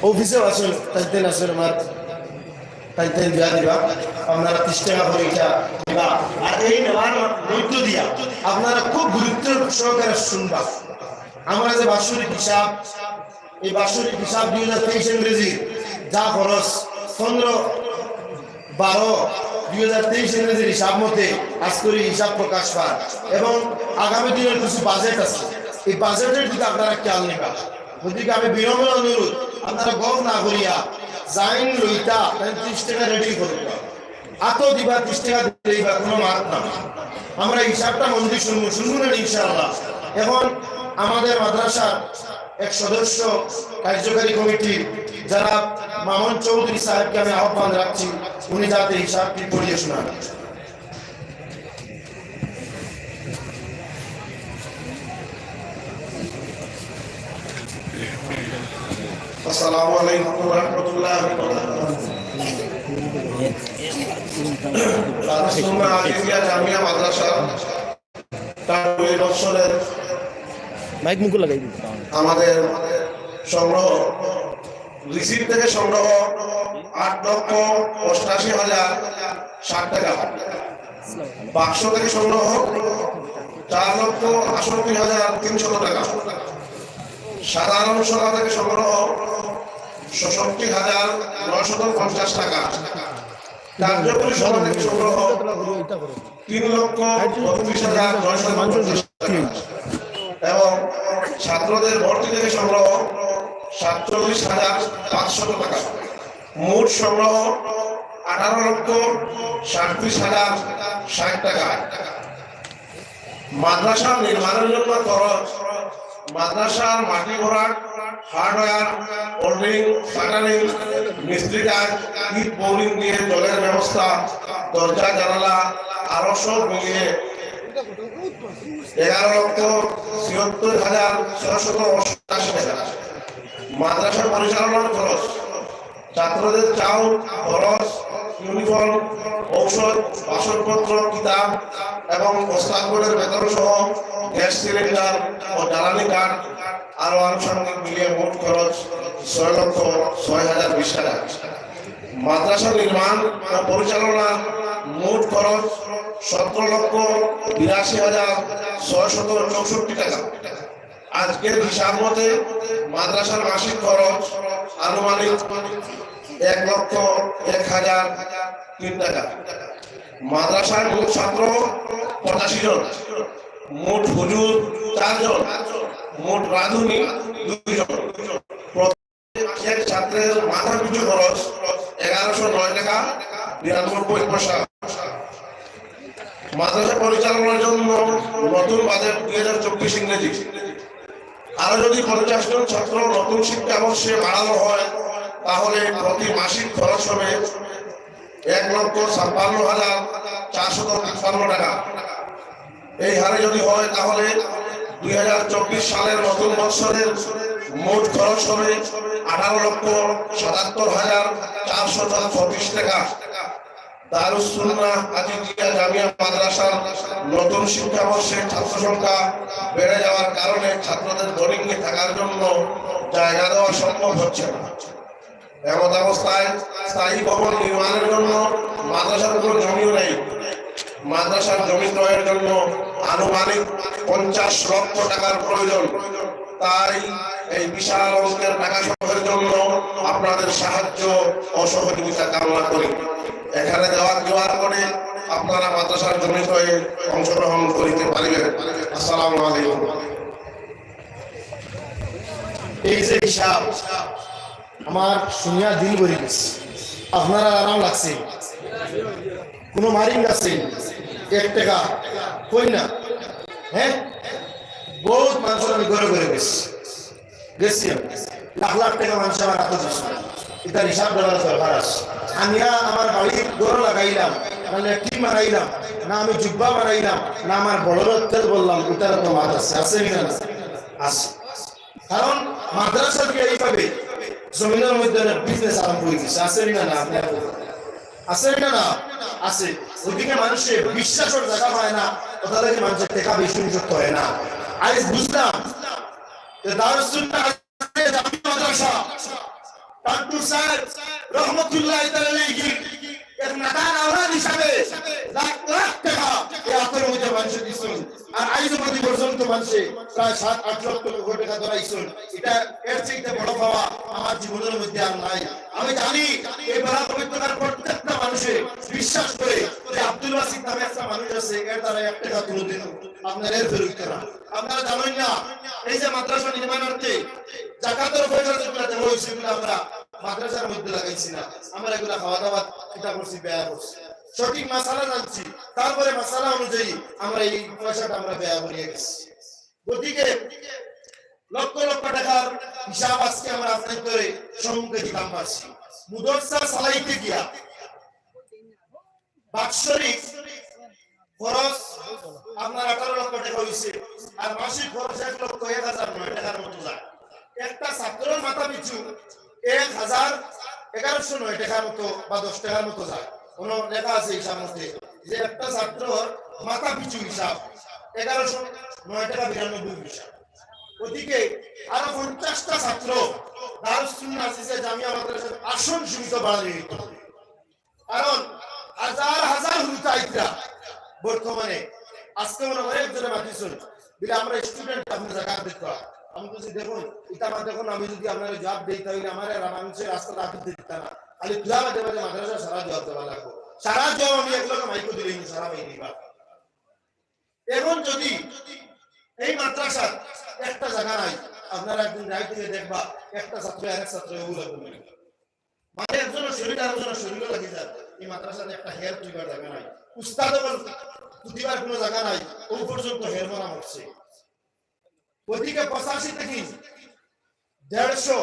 অফিসেও আসুন, তাই দিন আসুন আমার তাই তাই দিয়া দিবা, আপনারা ত্রিশ টাকা করে এটা দিবা। আর এই নেওয়ার মধ্য দিয়া আপনারা খুব গুরুত্ব সহকারে শুনবা। আমরা যে বাৎসরিক হিসাব, এই বাৎসরিক হিসাব দুই হাজার তেইশ ইংরেজি যা খরচ, পনেরো বারো দুই হাজার তেইশ ইংরেজির হিসাব মতে আজকের এই হিসাব প্রকাশ পায় এবং আগামী দিনের কিছু বাজেট আছে, এই বাজেটের দিকে আপনারা খেয়াল নেবা। গতিকে আমি বিনম্র অনুরোধ, আপনারা গফ না করিয়া যাইন লইতা, তাইন ত্রিশ টাকা রেডি করুন। আতো দিবা ত্রিশ টাকা দিলেই বা কোনো মাত না। আমরা হিসাবটা মন দিয়ে শুনবো, শুনবো না ইনশাআল্লাহ। এখন আমাদের মাদ্রাসার এক সদস্য কার্যকারী কমিটির যারা মামুন চৌধুরী সাহেবকে আমি আহ্বান রাখছি, উনি যাতে হিসাবটি পড়িয়ে শোনান। আসসালামু আলাইকুম ওয়া রাহমাতুল্লাহি ওয়া বারাকাতুহু। দারুস সুন্নাহ আজিজিয়া জামিয়া মাদ্রাসা তার দুই বছরের মাইক মুখে লাগাই দিন। আমাদের সংগ্রহ, রিসিট থেকে সংগ্রহ আট লক্ষ অষ্টাশি হাজার ষাট টাকা, বাক্স থেকে সংগ্রহ চার লক্ষ আটষট্টি হাজার তিনশত টাকা, সাধারণ সভা থেকে সংগ্রহ ছষট্টি হাজার নয়শত পঞ্চাশ টাকা, কার্যকরী সভা থেকে সংগ্রহ তিন লক্ষ বত্রিশ হাজার নয়শত পঞ্চাশ টাকা এবং ছাত্রদের ভর্তি থেকে সংগ্রহ সাতচল্লিশ হাজার পাঁচশত টাকা। মোট সংগ্রহ আঠারো লক্ষ সাঁইত্রিশ হাজার ষাট টাকা। মাদ্রাসা নির্মাণের জন্য খরচ মাদ্রাসার মাটি ভরাট, হার্ডওয়্যার, ওল্ডিং, শাটারিং, মিস্ত্রি কাজ, ইট বোরিং দিয়ে জলের ব্যবস্থা, দরজা জানালা, আরো সব মিলিয়ে এগারো লক্ষ ছিয়াত্তর হাজার ছয়শত অষ্টাশি টাকা। মাদ্রাসা পরিচালনার খরচ, ছাত্রদের চাউল, খরচ, ইউনিফর্ম, ঔষধ, বাসনপত্র, কিতাব এবং ওস্তাদগণের বেতন সহ গ্যাস সিলিন্ডার ও জ্বালানি কাঠ, আরো আনুষঙ্গিক মিলিয়ে মোট খরচ ছয় লক্ষ ছয় হাজার বিশ টাকা। মাদ্রাসা নির্মাণ ও পরিচালনার মোট খরচ সতেরো লক্ষ বিরাশি হাজার ছয়শত চৌষট্টি টাকা। আজকের হিসাব মতে মাদ্রাসার মাসিক খরচ আনুমানিক এক লক্ষ এক হাজার তিন টাকা। মাদ্রাসায় মোট ছাত্র পঁচাশি জন, মোট হুজুর চারজন, মোট রাঁধুনি দুইজন। প্রত্যেক ছাত্রের মাথা পিছু খরচ এগারোশো নয় টাকা বিরানব্বই পয়সা। মাদ্রাসা পরিচালনার জন্য নতুন বাজেট দুই হাজার চব্বিশ ইংরেজি। আরো যদি পঞ্চাশ জন ছাত্র নতুন শিক্ষাবর্ষে বাড়ানো হয়, তাহলে প্রতি মাসিক খরচ হবে এক লক্ষ ছাপ্পান্ন হাজার চারশত তিপ্পান্ন টাকা। এই হারে যদি হয়, তাহলে দুই হাজার চব্বিশ সালের নতুন বছরের মোট খরচ হবে আঠারো লক্ষ সাতাত্তর হাজার চারশত ছত্রিশ টাকা। দারুস সুন্নাহ আজিজিয়া জামিয়া মাদ্রাসার নতুন শিক্ষাবর্ষে ছাত্র সংখ্যা বেড়ে যাওয়ার কারণে ছাত্রদের বোর্ডিংয়ে থাকার জন্য জায়গা দেওয়া সম্ভব হচ্ছে না। এমত অবস্থায় স্থায়ী ভবন নির্মাণের জন্য মাদ্রাসার কোনো জমিও নেই। মাদ্রাসার জমি ক্রয়ের জন্য আনুমানিক পঞ্চাশ লক্ষ টাকার প্রয়োজন। তাই এই বিশাল অঙ্কের টাকা সংগ্রহের জন্য আপনাদের সাহায্য ও সহযোগিতা কামনা করি। এখানে দেওয়া কিউআর কোডে আপনারা মাদ্রাসার জমি ক্রয়ে অংশগ্রহণ করিতে পারিবেন। আসসালামু আলাইকুম। এই যে হিসাব, আমার শুনিয়া দিল ভরি গেছে। আপনারা আরাম লাগছে? কোনো মারিং আছে? এক টাকা কই না? হ্যাঁ, বহুত মানুষ আমি ঘরে ঘরে গেছি, গেছি আমি। লাখ লাখ টাকা মানুষ আমার হাতে দিছে। এটার হিসাব দেওয়ার দরকার আছে। আমি আমার বাড়ির ঘর লাগাইলাম, না ল্যাট্রিন বানাইলাম, না আমি জুব্বা বানাইলাম, না আমার বড় তেল বললাম, এটার তো মাত আছে, আছে কি না? আছে। কারণ মাদ্রাসা দিয়া এইভাবে জমিনের মধ্যে অনেক বিজনেস আরম্ভ হয়ে গেছে, আছে না? না, আছে না? না, আছে। ওদিকে মানুষের বিশ্বাসের জায়গা হয় না, ওটা লাগে মানুষের টেকা বেশি উন্নত হয় না। আজ বুঝলাম যে দারুস সুন্নাহ জামি মাদ্রাসা, টান্টু সাহেব রহমতুল্লাহ তাআলা আলাইহি এক নাদান আওলাদ হিসাবে লাখ লাখ টাকা এই আতর মধ্যে মানুষে দিচ্ছেন। আর আইজ অবধি পর্যন্ত মানুষে প্রায় সাত আট লক্ষ টাকা ধরাইছেন। এটা, এর চাইতে বড় পাওয়া আমার জীবনের মধ্যে আর নাই। আমি জানি এই বেলা পবিত্রতার প্রত্যেকটা মানুষে বিশ্বাস করে যে আব্দুল বাসিত নামে একটা মানুষ আছে, এর দ্বারা এক টাকা কোনোদিনও আপনার এর ফেরত করা। আপনারা জানেন না, এই যে মাদ্রাসা নির্মাণার্থে জাকাতের পয়সা যেগুলো দেওয়া হয়েছে, এগুলো আমরা মাদ্রাসার মধ্যে লাগাইছি না, আমরা এগুলো খাওয়া দাওয়া কিতা করছি, ব্যয় করছি। সঠিক মাসালা জানছি, তারপরে মাসালা অনুযায়ী আমরা এই পয়সাটা আমরা ব্যয় করিয়া গেছি। গতিকে লক্ষ লক্ষ টাকার হিসাব আজকে আমরা আপনাদের সম্মুখে দিতাম পারছি। মুদরসা চালাইতে গিয়া বাৎসরিক খরচ আপনার আঠারো লক্ষ টাকা হইছে, আর মাসিক খরচ এক লক্ষ এক হাজার নয় টাকার মতো যায়। একটা ছাত্রর মাথা পিছু এক হাজার এগারোশো নয় টাকার মতো বা দশ টাকার মতো যায়। কোনো লেখা আছে হিসাব মতে যে একটা ছাত্রর মাথা পিছু হিসাব এগারোশো নয় টাকা বিরানব্বই পয়সা। ওদিকে আরো পঞ্চাশটা ছাত্র দারুস সুন্নাহ আজিজিয়া জামিয়া মাদ্রাসার আসন সীমিত বাড়ানো হইত। কারণ হাজার হাজার হুরুতা আইতরা বর্তমানে আজকে মনে হয় একজনে মাতিছইন, বলে, "আমরা স্টুডেন্ট, আপনি জাকাত দিতে হয়।" আমি বলছি, "দেখুন, এটা আমার, দেখুন, আমি যদি আপনারা জবাব দেই, তাহলে আমার আর মানুষের রাস্তা রাখতে দিতা না, খালি তুলা বাদে বাদে মাদ্রাসা সারা জবাব দেওয়া লাগবো।" সারা জবাব আমি এক লোকে মাইকো দিলে কিন্তু সারা পাই দিবা। এখন যদি এই মাদ্রাসার একটা জায়গা নাই, আপনারা একদিন রাইত থেকে দেখবা একটা ছাত্র আরেক ছাত্র এগুলো বলবে। মানে একজনের শরীর আরো জনের শরীরও লাগি যায়। এই মাদ্রাসাতে একটা হের তুলিবার জায়গা নাই, উস্তাদ প্রতিবার কোনো জায়গা নাই, ও পর্যন্ত হের মারা হচ্ছে। ওদিকে পঁচাশি থেকে দেড়শো,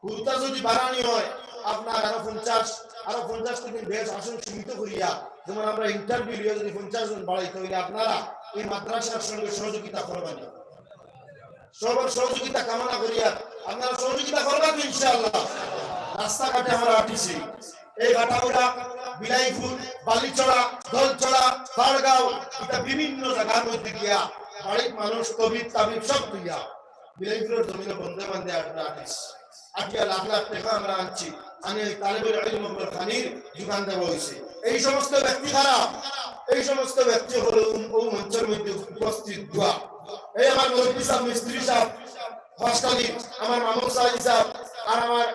হুরুতা যদি বাড়ানি হয়, আপনার আরো পঞ্চাশ, আরো পঞ্চাশ থেকে বেশ আসন সীমিত করিয়া, যেমন আমরা ইন্টারভিউ লইয়া যদি পঞ্চাশ জন বাড়াইতে হইলে আপনারা এই মাদ্রাসার সঙ্গে সহযোগিতা করবেন। সবার সহযোগিতা কামনা করিয়া আপনারা সহযোগিতা করবেন তো ইনশাআল্লাহ। রাস্তাঘাটে আমরা আটিছি, এই গাটাগুড়া, বিলাইপুর, বালিছড়া, দলছড়া, বারগাঁও, এটা বিভিন্ন জায়গার মধ্যে গিয়া বাড়ির মানুষ, তবিব তাবিব সব দিয়া বিলাইপুরের জমিনে বন্দে বন্দে আমরা আটিছি। আটিয়া লাখ লাখ টাকা আমরা আনছি, আনি এই তালেবুল ইলম আকবর খানির যোগান দেওয়া হয়েছে। এই সমস্ত ব্যক্তি খারাপ, এই সমস্ত ব্যক্তি হলো ও মঞ্চের মধ্যে উপস্থিত দোয়া। এই আমার মুরব্বী সাহেব, মিস্ত্রি সাহেব, হস্তানি, আমার মামুন সাহেব সাহেব, আর আমার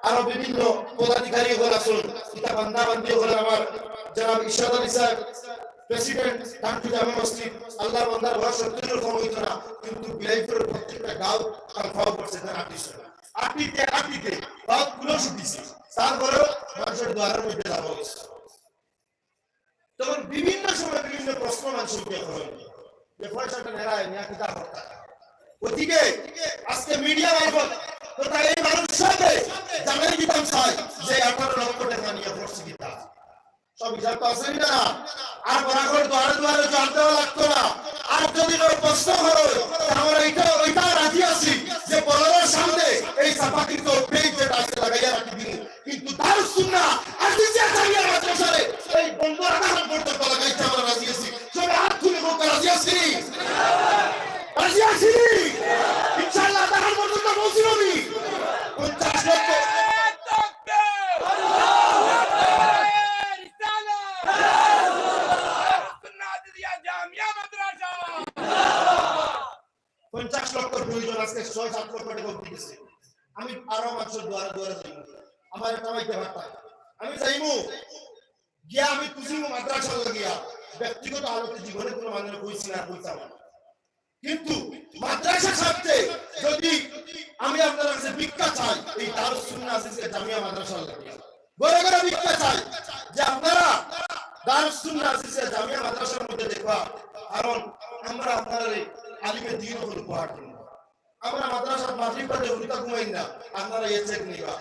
আরো বিভিন্ন পদাধিকারী হল আসুন, ইতা বান্দা বান্দি হল আমার জনাব ইরশাদ আলী সাহেব, প্রেসিডেন্ট কান্টু জামে মসজিদ, আল্লাহ বান্দার ঘর সত্যির রকম হইতো না, কিন্তু বিলাইপুরের প্রত্যেকটা গাঁও তার ফাও করছে, তার আটিছে। আটিতে আটিতে গাঁও কুলো শুকিছে, তারপরেও মানুষের দ্বারের মধ্যে যাওয়া হয়েছে। তখন বিভিন্ন সময় বিভিন্ন প্রশ্ন মানুষের উপরে হয় যে পয়সাটা নেড়ায় নিয়ে কিতা করতা। ওদিকে আজকে মিডিয়া মারফত কথা এই মানুষ সবে জানাই দিতাম চাই যে আঠারো লক্ষ টাকা নিয়ে পড়ছে কিতা। সব হিসাব তো আছে না? আর বরাবর দুয়ারে দুয়ারে জানতেও লাগতো না। আর যদি কেউ প্রশ্ন করে, আমরা এটা ওইটা রাজি আছি যে বড়দের সামনে এই ছাপাকৃত পেজ যেটা আছে লাগাইয়া রাখি দিন। কিন্তু দারুস সুন্নাহ আজিজিয়া জামিয়া মাদ্রাসারে এই বন্দর আধার পর্যন্ত লাগাইতে আমরা রাজি আছি। সবাই হাত তুলে বলতে রাজি আছি? রাজি আছি? ইনশাআল্লাহ আধার পর্যন্ত পৌঁছিব আমি। পঞ্চাশ লক্ষ। পঞ্চাশ লক্ষ প্রয়োজন, আজকে ছয় সাত লক্ষ টাকা উঠে গেছে। আমি আরো মানুষের দুয়ারে দুয়ারে যাইব, আমার এটা পাইতে পারতাম, আমি যাইব গিয়া আমি খুঁজিব মাদ্রাসা লাগিয়া। ব্যক্তিগত হালতে জীবনে কোনো মানুষ কইছি না, কইতাম না। কিন্তু মাদ্রাসা স্বার্থে যদি আমি আপনার কাছে ভিক্ষা চাই, এই দারুস সুন্নাহ আজিজিয়া জামিয়া মাদ্রাসা লাগিয়া ঘরে ঘরে ভিক্ষা চাই যে আপনারা দারুস সুন্নাহ আজিজিয়া জামিয়া মাদ্রাসার মধ্যে দেখবা, কারণ আমরা আপনারা এই আলিমে দ্বীন উপহার দিব। আমরা মাদ্রাসাত মাগরিব বাদে হুরুতা ঘুমাই না, আপনারা ইয়ে চেক নিবা।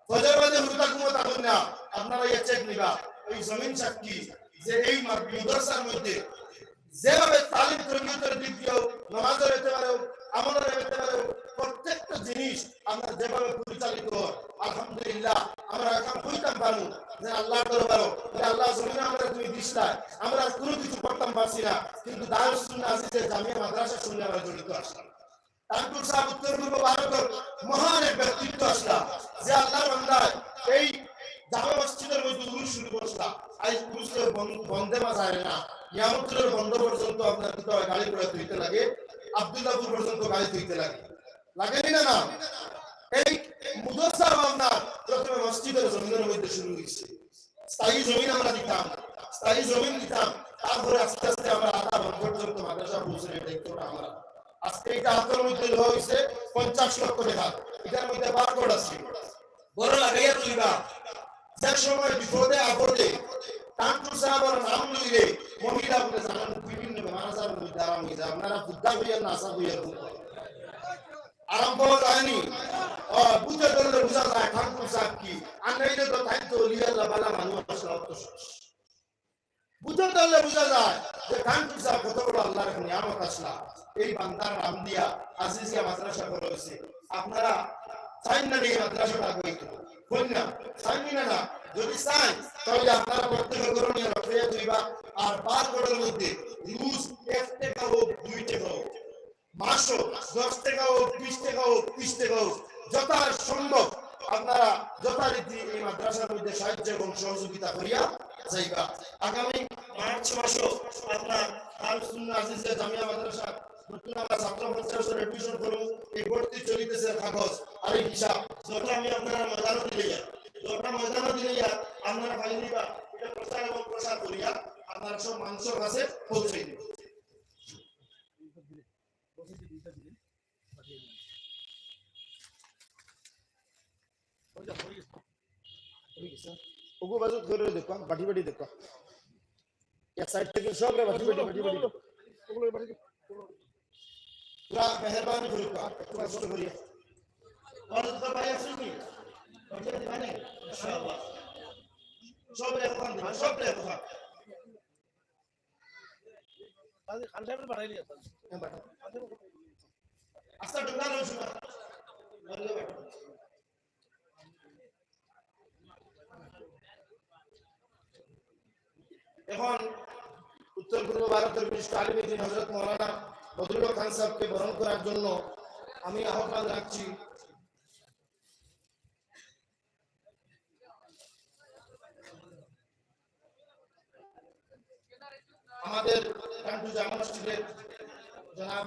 ফজর বাদে হুরুতা ঘুমো থাকুন না, আপনারা ইয়ে চেক নিবা। এই জমিন সাক্ষী যে এই মা-, মাদ্রাসার মধ্যে যেভাবে তালিম তরবিয়তের দিক দিয়েও, নামাজের এতেবারেও, আমলের এতেবারেও, প্রত্যেকটা জিনিস আমরা যেভাবে পরিচালিত হয়, আলহামদুলিল্লাহ, আমরা এখন কইতাম পারবো যে আল্লাহর দরবারও, যে আল্লাহ জমিনে আমরা তুমি দিস না, আমরা আর কোনো কিছু করতাম পারছি না, কিন্তু দারুস সুন্নাহ আজিজিয়া জামিয়া মাদ্রাসার সঙ্গে আমরা জড়িত আসলাম। তানপুর সাহেব উত্তর পূর্ব ভারতের মহান এক ব্যক্তিত্ব আসলা, যে আল্লাহর বান্দায় এই জামে মসজিদের মধ্যে উরুস শুরু করছিলা। আজ উরুসের বন-, বন্দে মাজারে না, নিয়ামতপুরের বন্দর পর্যন্ত আপনার কিতা হয়, গাড়ি ঘোড়া ধুইতে লাগে, আব্দুল্লাহপুর পর্যন্ত গাড়ি ধুইতে লাগে, লাগেনি না? না, এই মুদর সাহেব আপনার প্রথমে মসজিদের জমিনের মধ্যে শুরু হয়েছে। স্থায়ী জমিন আমরা দিতাম, স্থায়ী জমিন দিতাম, তারপরে আস্তে আস্তে আমরা আধা বন পর্যন্ত মাদ্রাসা পৌঁছানোর দায়িত্বটা আমরা। আজকে এটা হাতের মধ্যে দেওয়া হয়েছে পঞ্চাশ লক্ষ টাকা, এটার মধ্যে বারকোড আছে, বড় লাগাইয়া তুলিবা। যে সময় বিপদে আপদে তানপুর সাহেবের নাম লইলে মহিলা বলে জানান বিভিন্ন বেমার আজার মধ্যে আরাম হয়ে যায়। আপনারা বুদ্ধা হইয়া না আসা হইয়া আরাম পাওয়া যায়নি। ও, বুঝে ধরলে বুঝা যায় ঠাকুর সাহেব কি, আর নাইলে তো তাই তো অলি আল্লাহ বালা মানুষ আসলা, অত শেষ। বুঝে ধরলে বুঝা যায় যে ঠাকুর সাহেব কত বড় আল্লাহর এক নিয়ামত আসলা। এই বান্দার নাম দিয়া আজিজিয়া মাদ্রাসা করা হয়েছে। আপনারা চাইন না এই মাদ্রাসাটা আগে হইতো? কইন না, চাইন না, না? যদি চাইন, তাহলে আপনারা প্রত্যেক ঘরে নিয়ে রক্ষা তুইবা। আর বারকোডের মধ্যে রোজ এক টাকা হোক, দুই টাকা হোক, মাসও দশ টাকা হোক, বিশ টাকা হোক, ত্রিশ টাকা হোক, যথাসম্ভব আপনারা যথারীতি এই মাদ্রাসার মধ্যে সাহায্য এবং সহযোগিতা করিয়া যাইবা। আগামী মার্চ মাসও আপনার আহলে সুন্নাহ আজিজিয়া জামিয়া মাদ্রাসা নতুন আমরা ছাত্র পঞ্চাশ জন অ্যাডমিশন করব, এই ভর্তি চলিতেছে কাগজ আর এই হিসাব, যত আমি আপনারা ময়দানে দিলে যা, যত ময়দানে দিলে যা, আপনারা ফাইল দিবা, এটা প্রচার এবং প্রসার করিয়া আপনারা সব মানুষের কাছে পৌঁছে দিবেন। ওগো বাজুত করে দেখো, বাটি বাটি দেখো। এক সাইড থেকে সব রে বাটি বাটি, বাটি বাটি। তোরা মেহেরবানি করুক, একটু কষ্ট করিয়া। অনেক তো ভাই আসুন নি? পয়সা দিবা নি? ইনশাআল্লাহ। সব রেখো খান দিবা, সব রেখো খান। খান সাহেবের বাড়াই নিয়ে আসেন। হ্যাঁ, বাড়াই। আচ্ছা, ঢুকা রয়েছে না। এখন উত্তর পূর্ব ভারতের বিশিষ্ট আলিম দিন হযরত মাওলানা বদরুল হক খান সাহেবকে বরণ করার জন্য আমি আহ্বান রাখছি আমাদের কান্টু জামা মসজিদের জনাব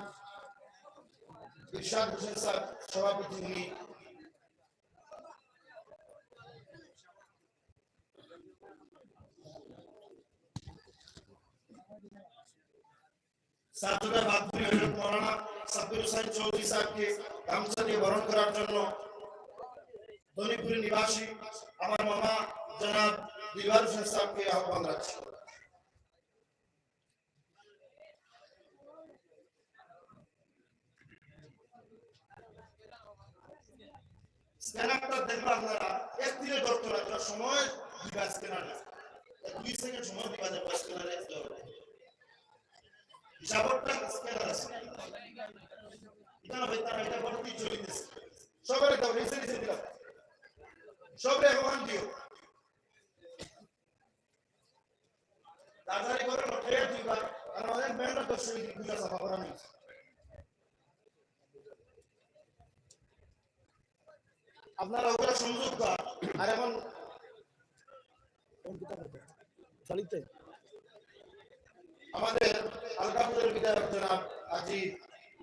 ইরশাদ হোসেন সাহেব, সভাপতি। উনি ছাত্ররা বাদপুরি হজরত মৌলানা সাব্বির হোসেন চৌধুরী সাহেবকে গামছা দিয়ে বরণ করার জন্য ধনীপুর নিবাসী আমার মামা জনাব দিলওয়ার হোসেন সাহেবকে আহ্বান রাখছি। স্ক্যানারটা দেখবা আপনারা, এক তীরে ধরতে না, তোরা সময় দিবা স্ক্যানারে। দুই সেকেন্ড সময় দিবা, দেখবা স্ক্যানারে একটা হবে। হিসাবটা স্ক্যানার আছে। এটা না ভাই, তারা এটা ভর্তি চলিতেছে। সবাই দাও, নিচে নিচে দিলাম। সবাই এখন দিও। তাড়াতাড়ি করে লটকাইয়া দিবা, আর অনেক মেহনত করছে এই পূজা সাফা করা নেই। আপনারা ওগুলো সংযোগ কর। আর এখন আমাদের আলকাপুরের বিধায়ক জনাব হাজী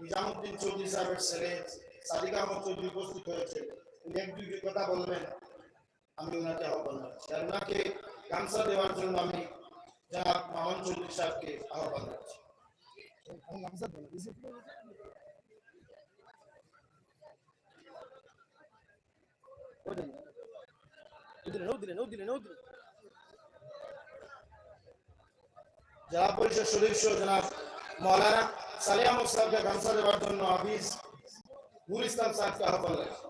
নিজামুদ্দিন চৌধুরী সাহেবের ছেলে সাদিক আহমদ চৌধুরী উপস্থিত হয়েছে। উনি এক দুই কথা বলবেন। আমি ওনাকে আহ্বান জানাচ্ছি। আর ওনাকে গামছা দেওয়ার জন্য আমি জনাব মামুন চৌধুরী সাহেবকে আহ্বান জানাচ্ছি। জেলা পরিষদ সদস্য জনাব মাওলানা সালেহ আহমদ সাহেবকে গামছা দেওয়ার জন্য হাফিজ নুর ইসলাম সাহেবকে আহ্বান জানাচ্ছি।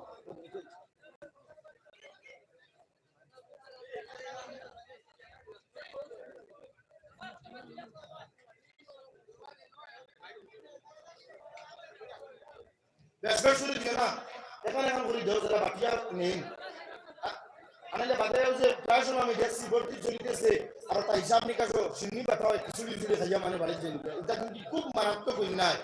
বেশ, বেশ, শুরু দিও না। এখন, এখন করে দাও, যারা বাকি আর নেই। আ-, আনাইলে বাদে ওই যে প্রায় সময় আমি দেখছি, ভর্তি চলিতেছে, আর তা হিসাব নিকাশও সিন্নি ব্যথা হয়, খিচুড়ি খিচুড়ি খাইয়া মানে বাড়ির জন্য। এটা কিন্তু খুব মারাত্মক অন্যায়,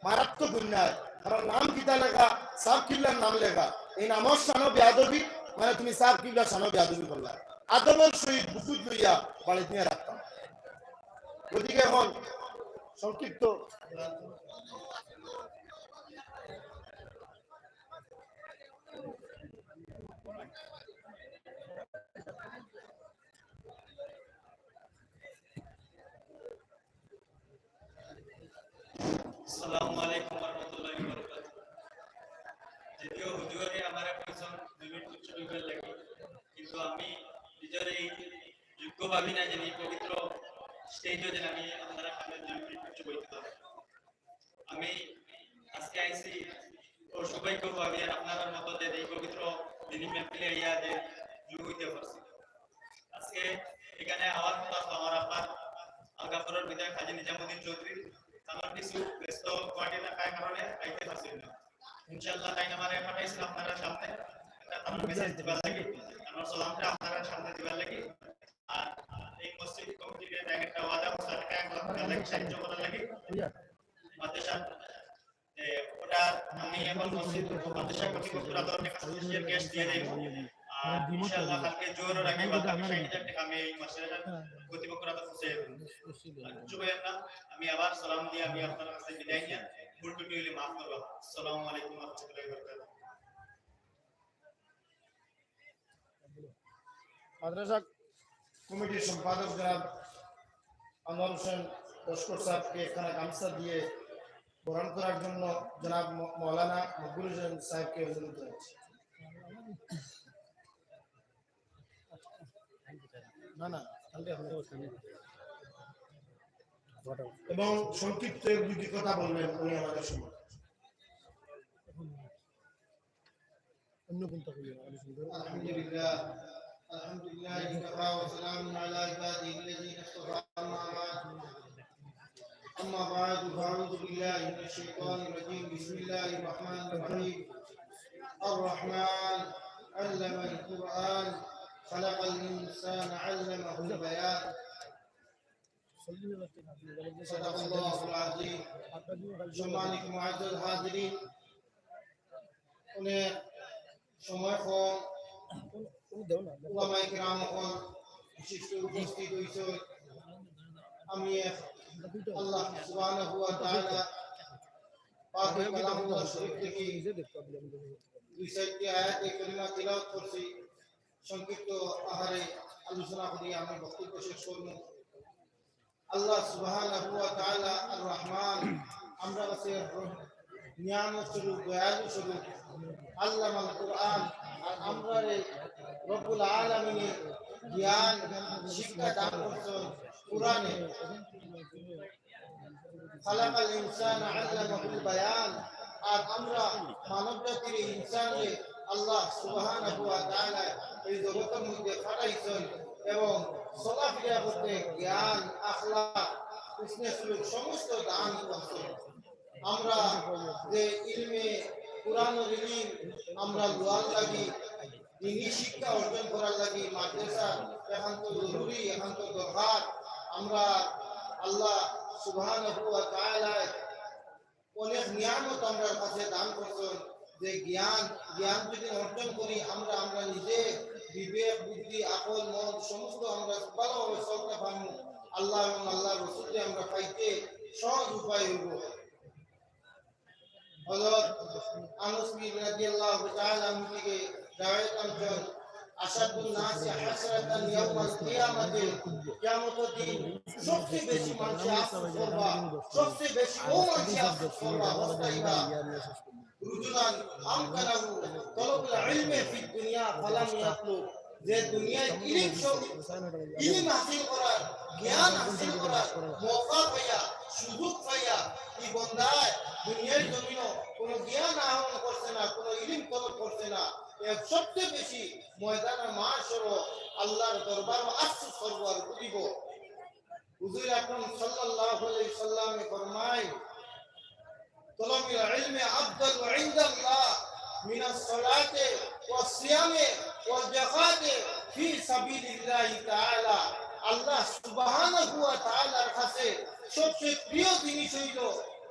মারাত্মক অন্যায়। কারণ নাম কিতা লেখা, সাব কিবলার নাম লেখা, এই নামর শানো বেয়াদবি, মানে তুমি সাব কিবলার শানো বেয়াদবি করলা। আদবর সহিত বুকুত লইয়া বাড়িত নিয়া রাখতাম। গতিকে এখন সংক্ষিপ্ত আসসালামু আলাইকুম ওয়া রাহমাতুল্লাহি ওয়া বারাকাতুহু। যদিও হুজুরে আমারে কইছইন দুই মিনিট কিছু কইবার লাগি, কিন্তু আমি নিজরে এই যোগ্য ভাবি না যে এই পবিত্র স্টেজে যে আমি আপনারার সামনে দুই মিনিট কিছু বলতে পারি। আমি আজকে আইছি ও সৌভাগ্য ভাবি আর আপনারার মতো যে এই পবিত্র দিনী মেহফিলে আইয়া যে যোগ হইতে পারছি। আজকে এখানে আওয়ার কথা তো আমার আব্বার আলগাপুরের বিধায়ক হাজী নিজামুদ্দিন চৌধুরী, আমার কিছু ব্যস্ত ঘটনা কারণে আইতে পারছি না। ইনশাআল্লাহ তাইন আমারে পাঠাইছইন আপনারার সামনে একটা আমার মেসেজ দিবার লাগি, আমার সালামটা আপনারার সামনে দিবার লাগি। আর এই মসজিদ কমিটির একটা ওয়াদা করছে, একটা এক লাখ টাকা লাগি সাহায্য করার লাগি। মাদ্রাসা, এ, ওটা আমি এখন মসজিদ মাদ্রাসা কর্তৃপক্ষর আদর নিয়ে কাছে ক্যাশ দিয়ে দেব। আর ইনশাআল্লাহ কালকে জোহরের আগে বাদ বাকি ষাট হাজার টাকা আমি এই মাদ্রাসা কর্তৃপক্ষর আদর পৌঁছে দেব। আর কিছু বলেন না, আমি আবার সালাম দিয়ে আমি আপনার কাছে বিদায় নিয়ে ভুল ত্রুটি হইলে মাফ করবা। আসসালামু আলাইকুম ওয়া রাহমাতুল্লাহি ওয়া বারাকাতুহু। মাদ্রাসা কমিটির সম্পাদক জনাব আনোয়ার হোসেন লস্কর সাহেবকে একখানা গামছা দিয়ে বরণ করার জন্য জনাব ম-, মৌলানা মকবুল হোসেন সাহেবকে অনুরোধ জানাচ্ছি। না, না, কালকে হবে। এবং সংক্ষিপ্ত এক দুটি কথা বলবেন উনি আমাদের সম্মুখে। الحمد لله. الحمد لله وكفى وسلام على عباده الذين اصطفى. أما بعد. أما بعد، فأعوذ بالله من الشيطان الرجيم. بسم الله الرحمن الرحيم. الرحمن علم القرآن خلق الإنسان علمه البيان. صدق الله العظيم. সম্মানিত মুআজ্জাজ হাজিরিন, অনেক সময় কম, উলামায়ে কেরাম অকল বিশিষ্ট উপস্থিত অইছইন। আমি আল্লাহ সুবহানাহু ওয়া তাআলা পাক কালামুল্লাহ শরীফ থাকি দুই চাইরটি আয়াতে কারিমা তিলাওয়াত করছি। সংক্ষিপ্ত আহারে আলোচনা করি আমি বক্তব্য শেষ করব। আল্লাহ সুবহানাহু ওয়া তাআলা আর রহমান, আমরার কাছে রহ-, নিয়ামত স্বরূপ, দয়ালু স্বরূপ, আল্লামাল কোরআন, আর আমরারে রব্বুল আলামিনে জ্ঞান, শিক্ষা দান করছইন কোরআনে। খালাকাল ইনসানা আল্লামাহুল বায়ান। আর আমরা মানব জাতির ইনসানরে আল্লাহ সুবহানাহু ওয়া তাআলা এই জগতের মধ্যে পাঠাইছইন এবং চলাফিরা করতে জ্ঞান, আখলাক, হুসনে সুলুক সমস্ত দান করছইন। আমরা যে ইলমে কোরআনর ইলিম আমরা লওয়ার লাগি, দ্বীনি শিক্ষা অর্জন করার লাগি মাদ্রাসা একান্ত জরুরি, একান্ত দরকার। আমরা আল্লাহ সুবহানাহু ওয়া তাআলা অনেক নিয়ামত আমরার কাছে দান করছইন, যে জ্ঞান, জ্ঞান যদি অর্জন করি আমরা, আমরা নিজে বিবেক, বুদ্ধি, আকল, মন সমস্ত আমরা ভালোভাবে চলতে পারমু। আল্লাহ এবং আল্লাহর রসুলরে আমরা পাইতে সহজ উপায় অইব। হযরত আনাস বিন রাদিয়াল্লাহু তাআলা আনহু থেকে রেওয়ায়েত আনছেন, আশাদ্দুন নাসি হাসরাতান ইয়াউমাল কিয়ামাতি, কিয়ামতের দিন সবচেয়ে বেশি মানুষে আফসোস করবা, সবচেয়ে বেশি ও মানুষে আফসোস করবা, অবস্থা ইবা। রজুলান আমকানাহু তলবুল ইলমি ফিদ দুনিয়া ফালাম ইয়াতলুব, যে দুনিয়ায় ইলিম স-, ইলিম হাসিল করার, জ্ঞান হাসিল করার মওকা পাইয়া, সুযোগ পাইয়া, ই বন্দায় দুনিয়ার জমিনো কোনো জ্ঞান আহরণ করছে না, কোনো ইলিম তলব করছে না। এ সবচেয়ে বেশি ময়দানে মাহশরো আল্লাহর দরবারো আফসোস করবো আর ভুগিবো। হুজুর আকরাম সাল্লাল্লাহু আলাইহি ওয়াসাল্লামে ফরমায়, তলবুল ইলমি আফদালু ইনদাল্লাহ মিনাস সালাতি ওয়াস সিয়ামি ওয়াজ যাকাতি ফি সাবিলিল্লাহি তাআলা। আল্লাহ সুবহানাহু ওয়া তাআলার কাছে সবচেয়ে প্রিয় জিনিস অইলো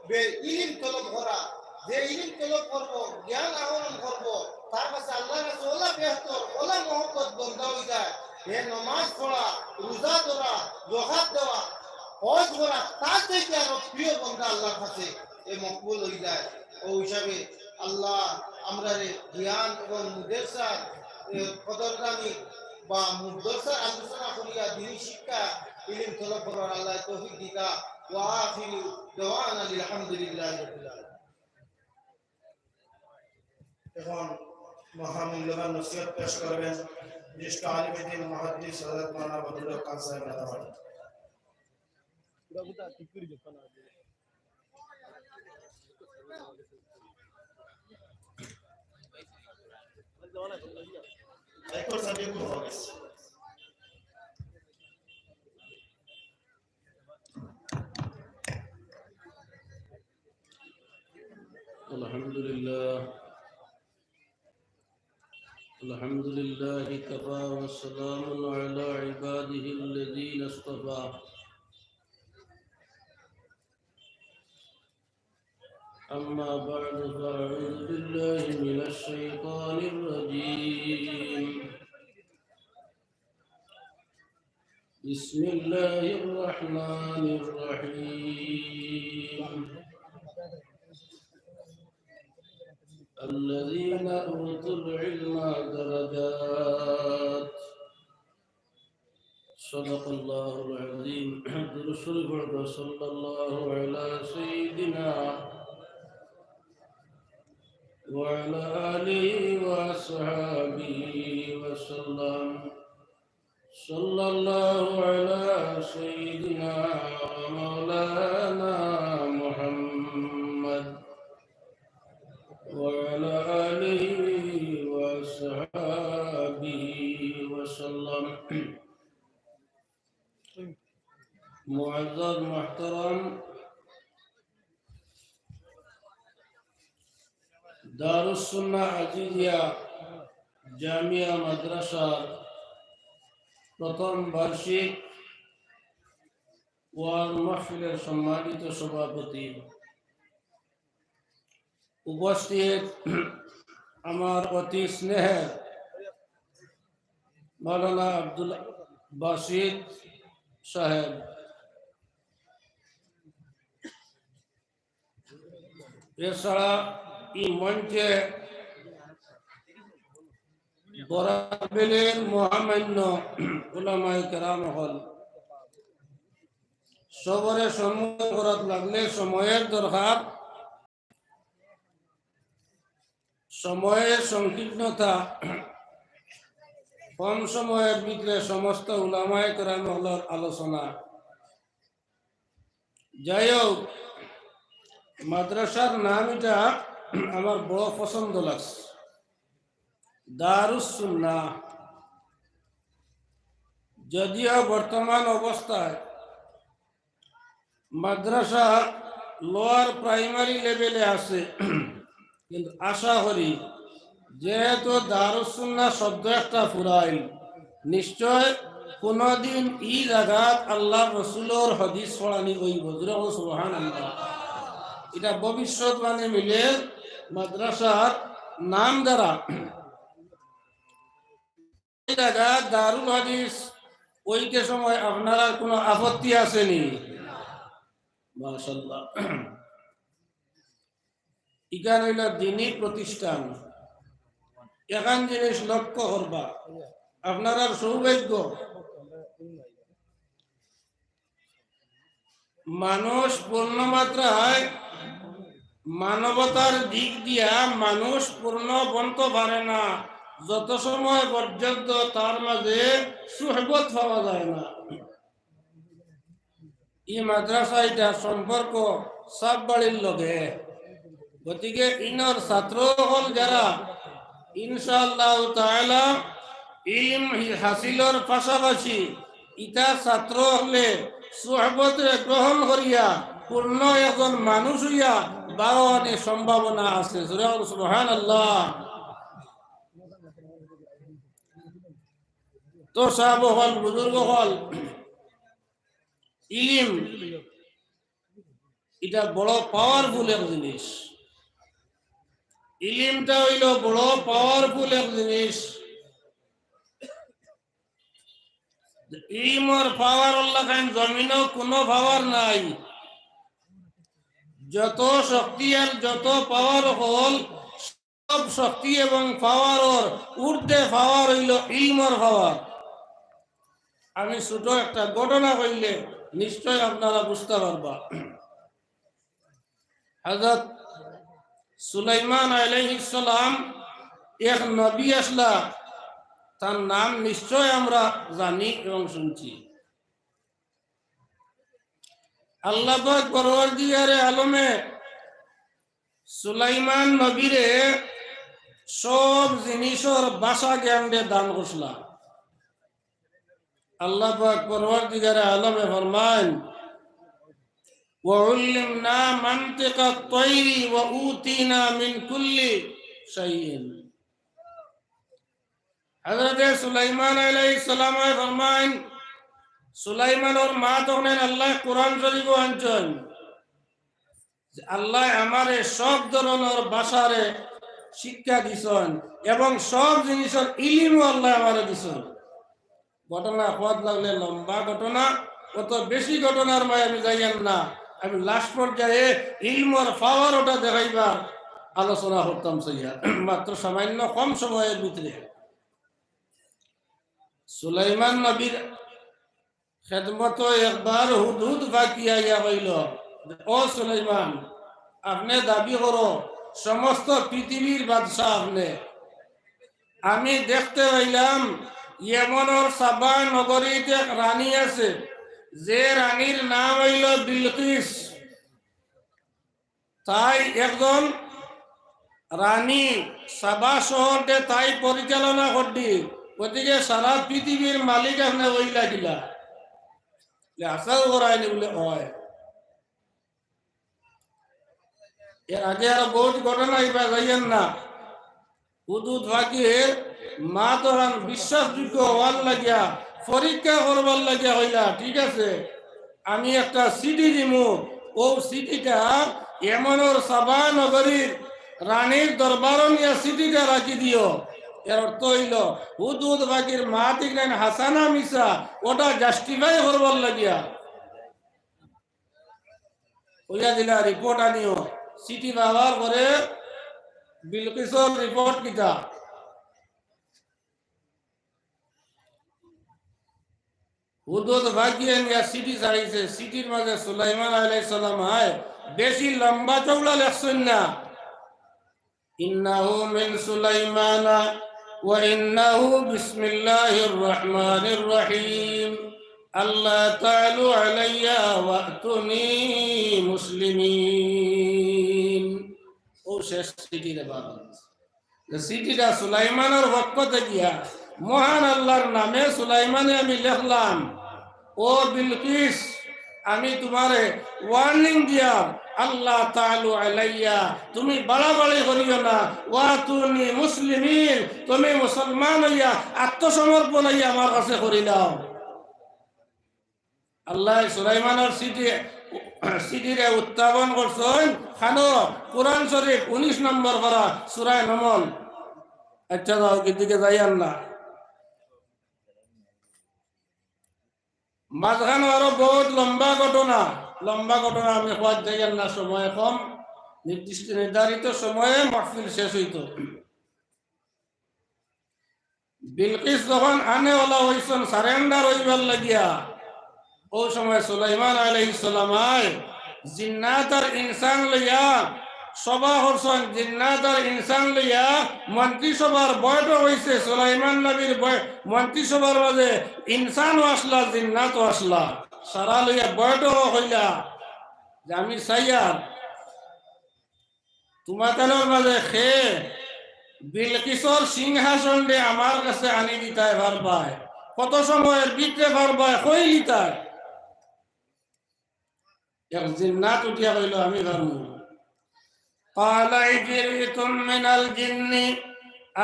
বে-, ইলিম তলব করা। যে ইলিম তলব করবো, জ্ঞান আহরণ করবো, তার কাছে আল্লাহর কাছে ওলা বেহতর, ওলা মহব্বত বন্দা অই যায়। হে নমাজ পড়া, রোজা ধরা, যাকাত দেওয়া, হজ করা, তার চাইতে আরো প্রিয় বন্দা আল্লাহর কাছে এ মকবুল অই যায়। ও হিসাবে আল্লাহ আমরারে জ্ঞান এবং মুদরসার, এ, কদরদানি বা মুদরসার আলোচনা করিয়া দ্বীনি শিক্ষা, ইলিম তলব করার আল্লাহ তৌফিক দিতা। ওয়া আখিরু দাওয়ানা আলহামদুলিল্লাহি রাব্বিল আলামিন। এখন মহামূল্যবান নসিহত পেশ করবেন বিশিষ্ট আলিম দ্বীন মুহাদ্দিস হযরত মাওলানা বদরুল হক খান সাহেব নাদাবাড়ি। الحمد لله. الحمد لله كفى وسلام على عباده الذين اصطفى. أما بعد، فأعوذ بالله من الشيطان الرجيم. بسم الله الرحمن الرحيم. الذين أوتوا العلم درجات. صدق الله العظيم. درود شريف পড়ব। صلى الله على سيدنا وعلى آله وأصحابه وسلم. صلى الله على سيدنا ومولانا محمد وعلى آله দারুস সুন্নাহ আজিজিয়া জামিয়া মাদ্রাসার প্রথম বার্ষিক ওয়াজ মাহফিলের সম্মানিত সভাপতি, উপস্থিত আমার অতি স্নেহের মাওলানা আব্দুল বাসিত সাহেব, এছাড়া এই মঞ্চে বরাক ভ্যালির মহামান্য উলামায়ে কেরাম অকল, সবরে সম্বোধন করাত লাগলে সময়ের দরকার। সময়ের সংকীর্ণতা, কম সময়ের ভিতরে সমস্ত উলামায়ে কেরাম অকলর আলোচনা। যাই হোক, মাদ্রাসার নাম ইটা আমার বড় পছন্দ লাগছে, দারুস সুন্নাহ। যদিও বর্তমান অবস্থায় মাদ্রাসা লোয়ার প্রাইমারি লেভেলে আছে, কিন্তু আশা করি যেহেতু দারুস সুন্নাহ শব্দ একটা ফুরাইল, নিশ্চয় কোনোদিন ই জাগাত আল্লাহর রসুলর হাদিস পড়ানি অইবো। জোরে কও সুবহানাল্লাহ। ইটা ভবিষ্যৎবাণী মিলে মাদ্রাসার নাম দ্বারা। এই জাগাত দারুল হাদিস অইতে সময় আপনারার কোনো আপত্তি আছে নি? মাশাআল্লাহ। ইখান অইলো দ্বীনি প্রতিষ্ঠান। এখান জিনিস লক্ষ্য করবা, আপনারার সৌভাগ্য, মানুষ পূর্ণ মাত্রায় মানবতার দিক দিয়া মানুষ পূর্ণ বনতো পারে না, যত সময় পর্যন্ত তার মাঝে সুহবত পাওয়া যায় না। ই মাদ্রাসা ইটার সম্পর্ক সাব বাড়ির লগে। গতিকে ইনর ছাত্র অকল যারা ইনশাআল্লাহ তাআলা ইলম হি-, হাসিলর পাশাপাশি ইতার ছাত্র অকলে সুহবতরে গ্রহণ করিয়া পূর্ণ একজন মানুষ অইয়া বারোয়ানির সম্ভাবনা আছে। জোরে বলো সুবহানাল্লাহ। তো সাব অকল, বুজুর্গ অকল, ইলিম ইটা বড় পাওয়ারফুল এক জিনিস। ইলিমটা অইলো বড় পাওয়ারফুল এক জিনিস। ইলিমর পাওয়ার অর লাখান জমিনো কোনো পাওয়ার নাই। যত শক্তি আর যত পাওয়ার অকল, সব শক্তি এবং পাওয়ারর ঊর্ধ্বে পাওয়ার অইলো ইলমর পাওয়ার। আমি ছোট একটা ঘটনা কইলে নিশ্চয় আপনারা বুঝতা পারবা। হযরত সুলাইমান আলাইহিস সালাম এক নবী আছলা, তার নাম নিশ্চয় আমরা জানি এবং শুনছি। আল্লাহ পাক পরওয়ারদিগারে আলমে সুলাইমান নবীরে সব জিনিসর ভাষা জ্ঞানরে দান করছলা। আল্লাহ পাক পরওয়ারদিগারে আলমে ফরমাইন, "ওয়া উল্লিমনা মানতিকাত তাইরি ওয়া উতিনা মিন কুল্লি শাইইন।" হযরতে সুলাইমান আলাইহিস সালামে ফরমাইন, সুলাইমানর মা তখন আল্লাহ কোরআন শরীফ আনছইন। যে আল্লাহ আমারে সব ধরনর ভাষারে শিক্ষা দিছইন এবং সব জিনিসর ইলিমও আল্লাহ আমারে দিছইন। ঘটনা কওয়াত লাগলে লম্বা ঘটনা, অত বেশি ঘটনার মাঝে আমি যাইয়ার না। আমি লাস্ট পর্যায়ে ইলমর পাওয়ার ওটা দেখাইবার আলোচনা করতাম চাইয়া, মাত্র সামান্য কম সময়ের ভিতরে। সুলাইমান নবীর খেদমতো একবার হুদহুদ পাখি আইয়া কইল, "ও সুলাইমান, আপনে দাবি করো সমস্ত পৃথিবীর বাদশা আপনে। আমি দেখতে পাইলাম ইয়েমনর সাবা নগরীত এক রানী আছে, যে রানীর নাম অইলো বিলকিস।" তাই একজন রানী সাবা শহররে তাই পরিচালনা করদি, গতিকে সারা পৃথিবীর মালিক আপনে অইলা কিলা? লে আশাও করায়নি বুলে অয়। এর আগে আরো বহুত ঘটনা ইবা যাইয়েন না। হুদহুদ পাখির মাতখান বিশ্বাসযোগ্য হওয়ার লাগিয়া, পরীক্ষা করবার লাগিয়া কইলা, ঠিক আছে, আমি একটা চিঠি দিমু, অউ চিঠিটা এমনর সাবা নগরীর রানীর দরবারো নিয়া চিঠিটা রাখি দিও। এর অর্থ অইলো, হুদহুদ পাখির মাত ইখান হাছা না মিছা, ওটা justify করবার লাগিয়া। কইয়া দিলা, report আনিও। চিঠি পাওয়ার পরে বিলকিসর report কিতা? হুদহুদ পাখিয়ে নিয়া চিঠি ছাড়িছে। চিঠির মাঝে সুলাইমান আলাইহিস সালাম আয়, বেশি লম্বা চওড়া লেখছইন না। إنه من سليمان وإنه بسم الله الرحمن الرحيم ألا تعلوا علي وأتوني مسلمين। অউ শেষ চিঠি রে বাবা। যে চিঠিটা সুলাইমানর পক্ষ থাকিয়া, মহান আল্লাহর নামে সুলাইমানে আমি লেখলাম, ও বিলকিস, আমি তুমারে warning দিয়ার, আল্লা তাআলু আলাইয়া, তুমি বাড়াবাড়ি করিও না, ওয়াতুনি মুসলিমিন, তুমি মুসলমান অইয়া আত্মসমর্পণ অইয়া আমার কাছে করিলাও। আল্লায় সুলাইমানর চিঠি, চিঠিরে উত্থাপন করছইন খানো, কোরআন শরীফ উনিশ নম্বর পারা, সূরায়ে নমল। আচ্ছা, যাও, এদিকে যাইয়ার না। মাঝখানো আরো বহুত লম্বা ঘটনা, লম্বা ঘটনা আমি কওয়াত যাইয়ার না, সময় কম, নির্দিষ্ট নির্ধারিত সময়ে মাহফিল শেষ অইতো। বিলকিস যখন আনে ওলা অইছইন surrender অইবার লাগিয়া, অউ সময় সুলাইমান আলাইহিস সালাম আয়, জিন্নাত আর ইনসান লইয়া সভা করছইন, জিন্নাত আর ইনসান লইয়া মন্ত্রিসভার বৈঠক অইছে। সুলাইমান নবীর বৈ-, মন্ত্রিসভার মাঝে ইনসানও আছলা, জিন্নাতও আছলা, সারা লইয়া বৈঠকো কইলা যে, আমি চাইয়ার তুমাতানর মাঝে কে বিলকিসর সিংহাসনরে আমার কাছে আনি দিতায় পারবায়, কত সময়র ভিতরে পারবায়, কইলিতায়। এক জিন্নাত উঠিয়া কইলো, আমি পারমু। قال عفريت من الجن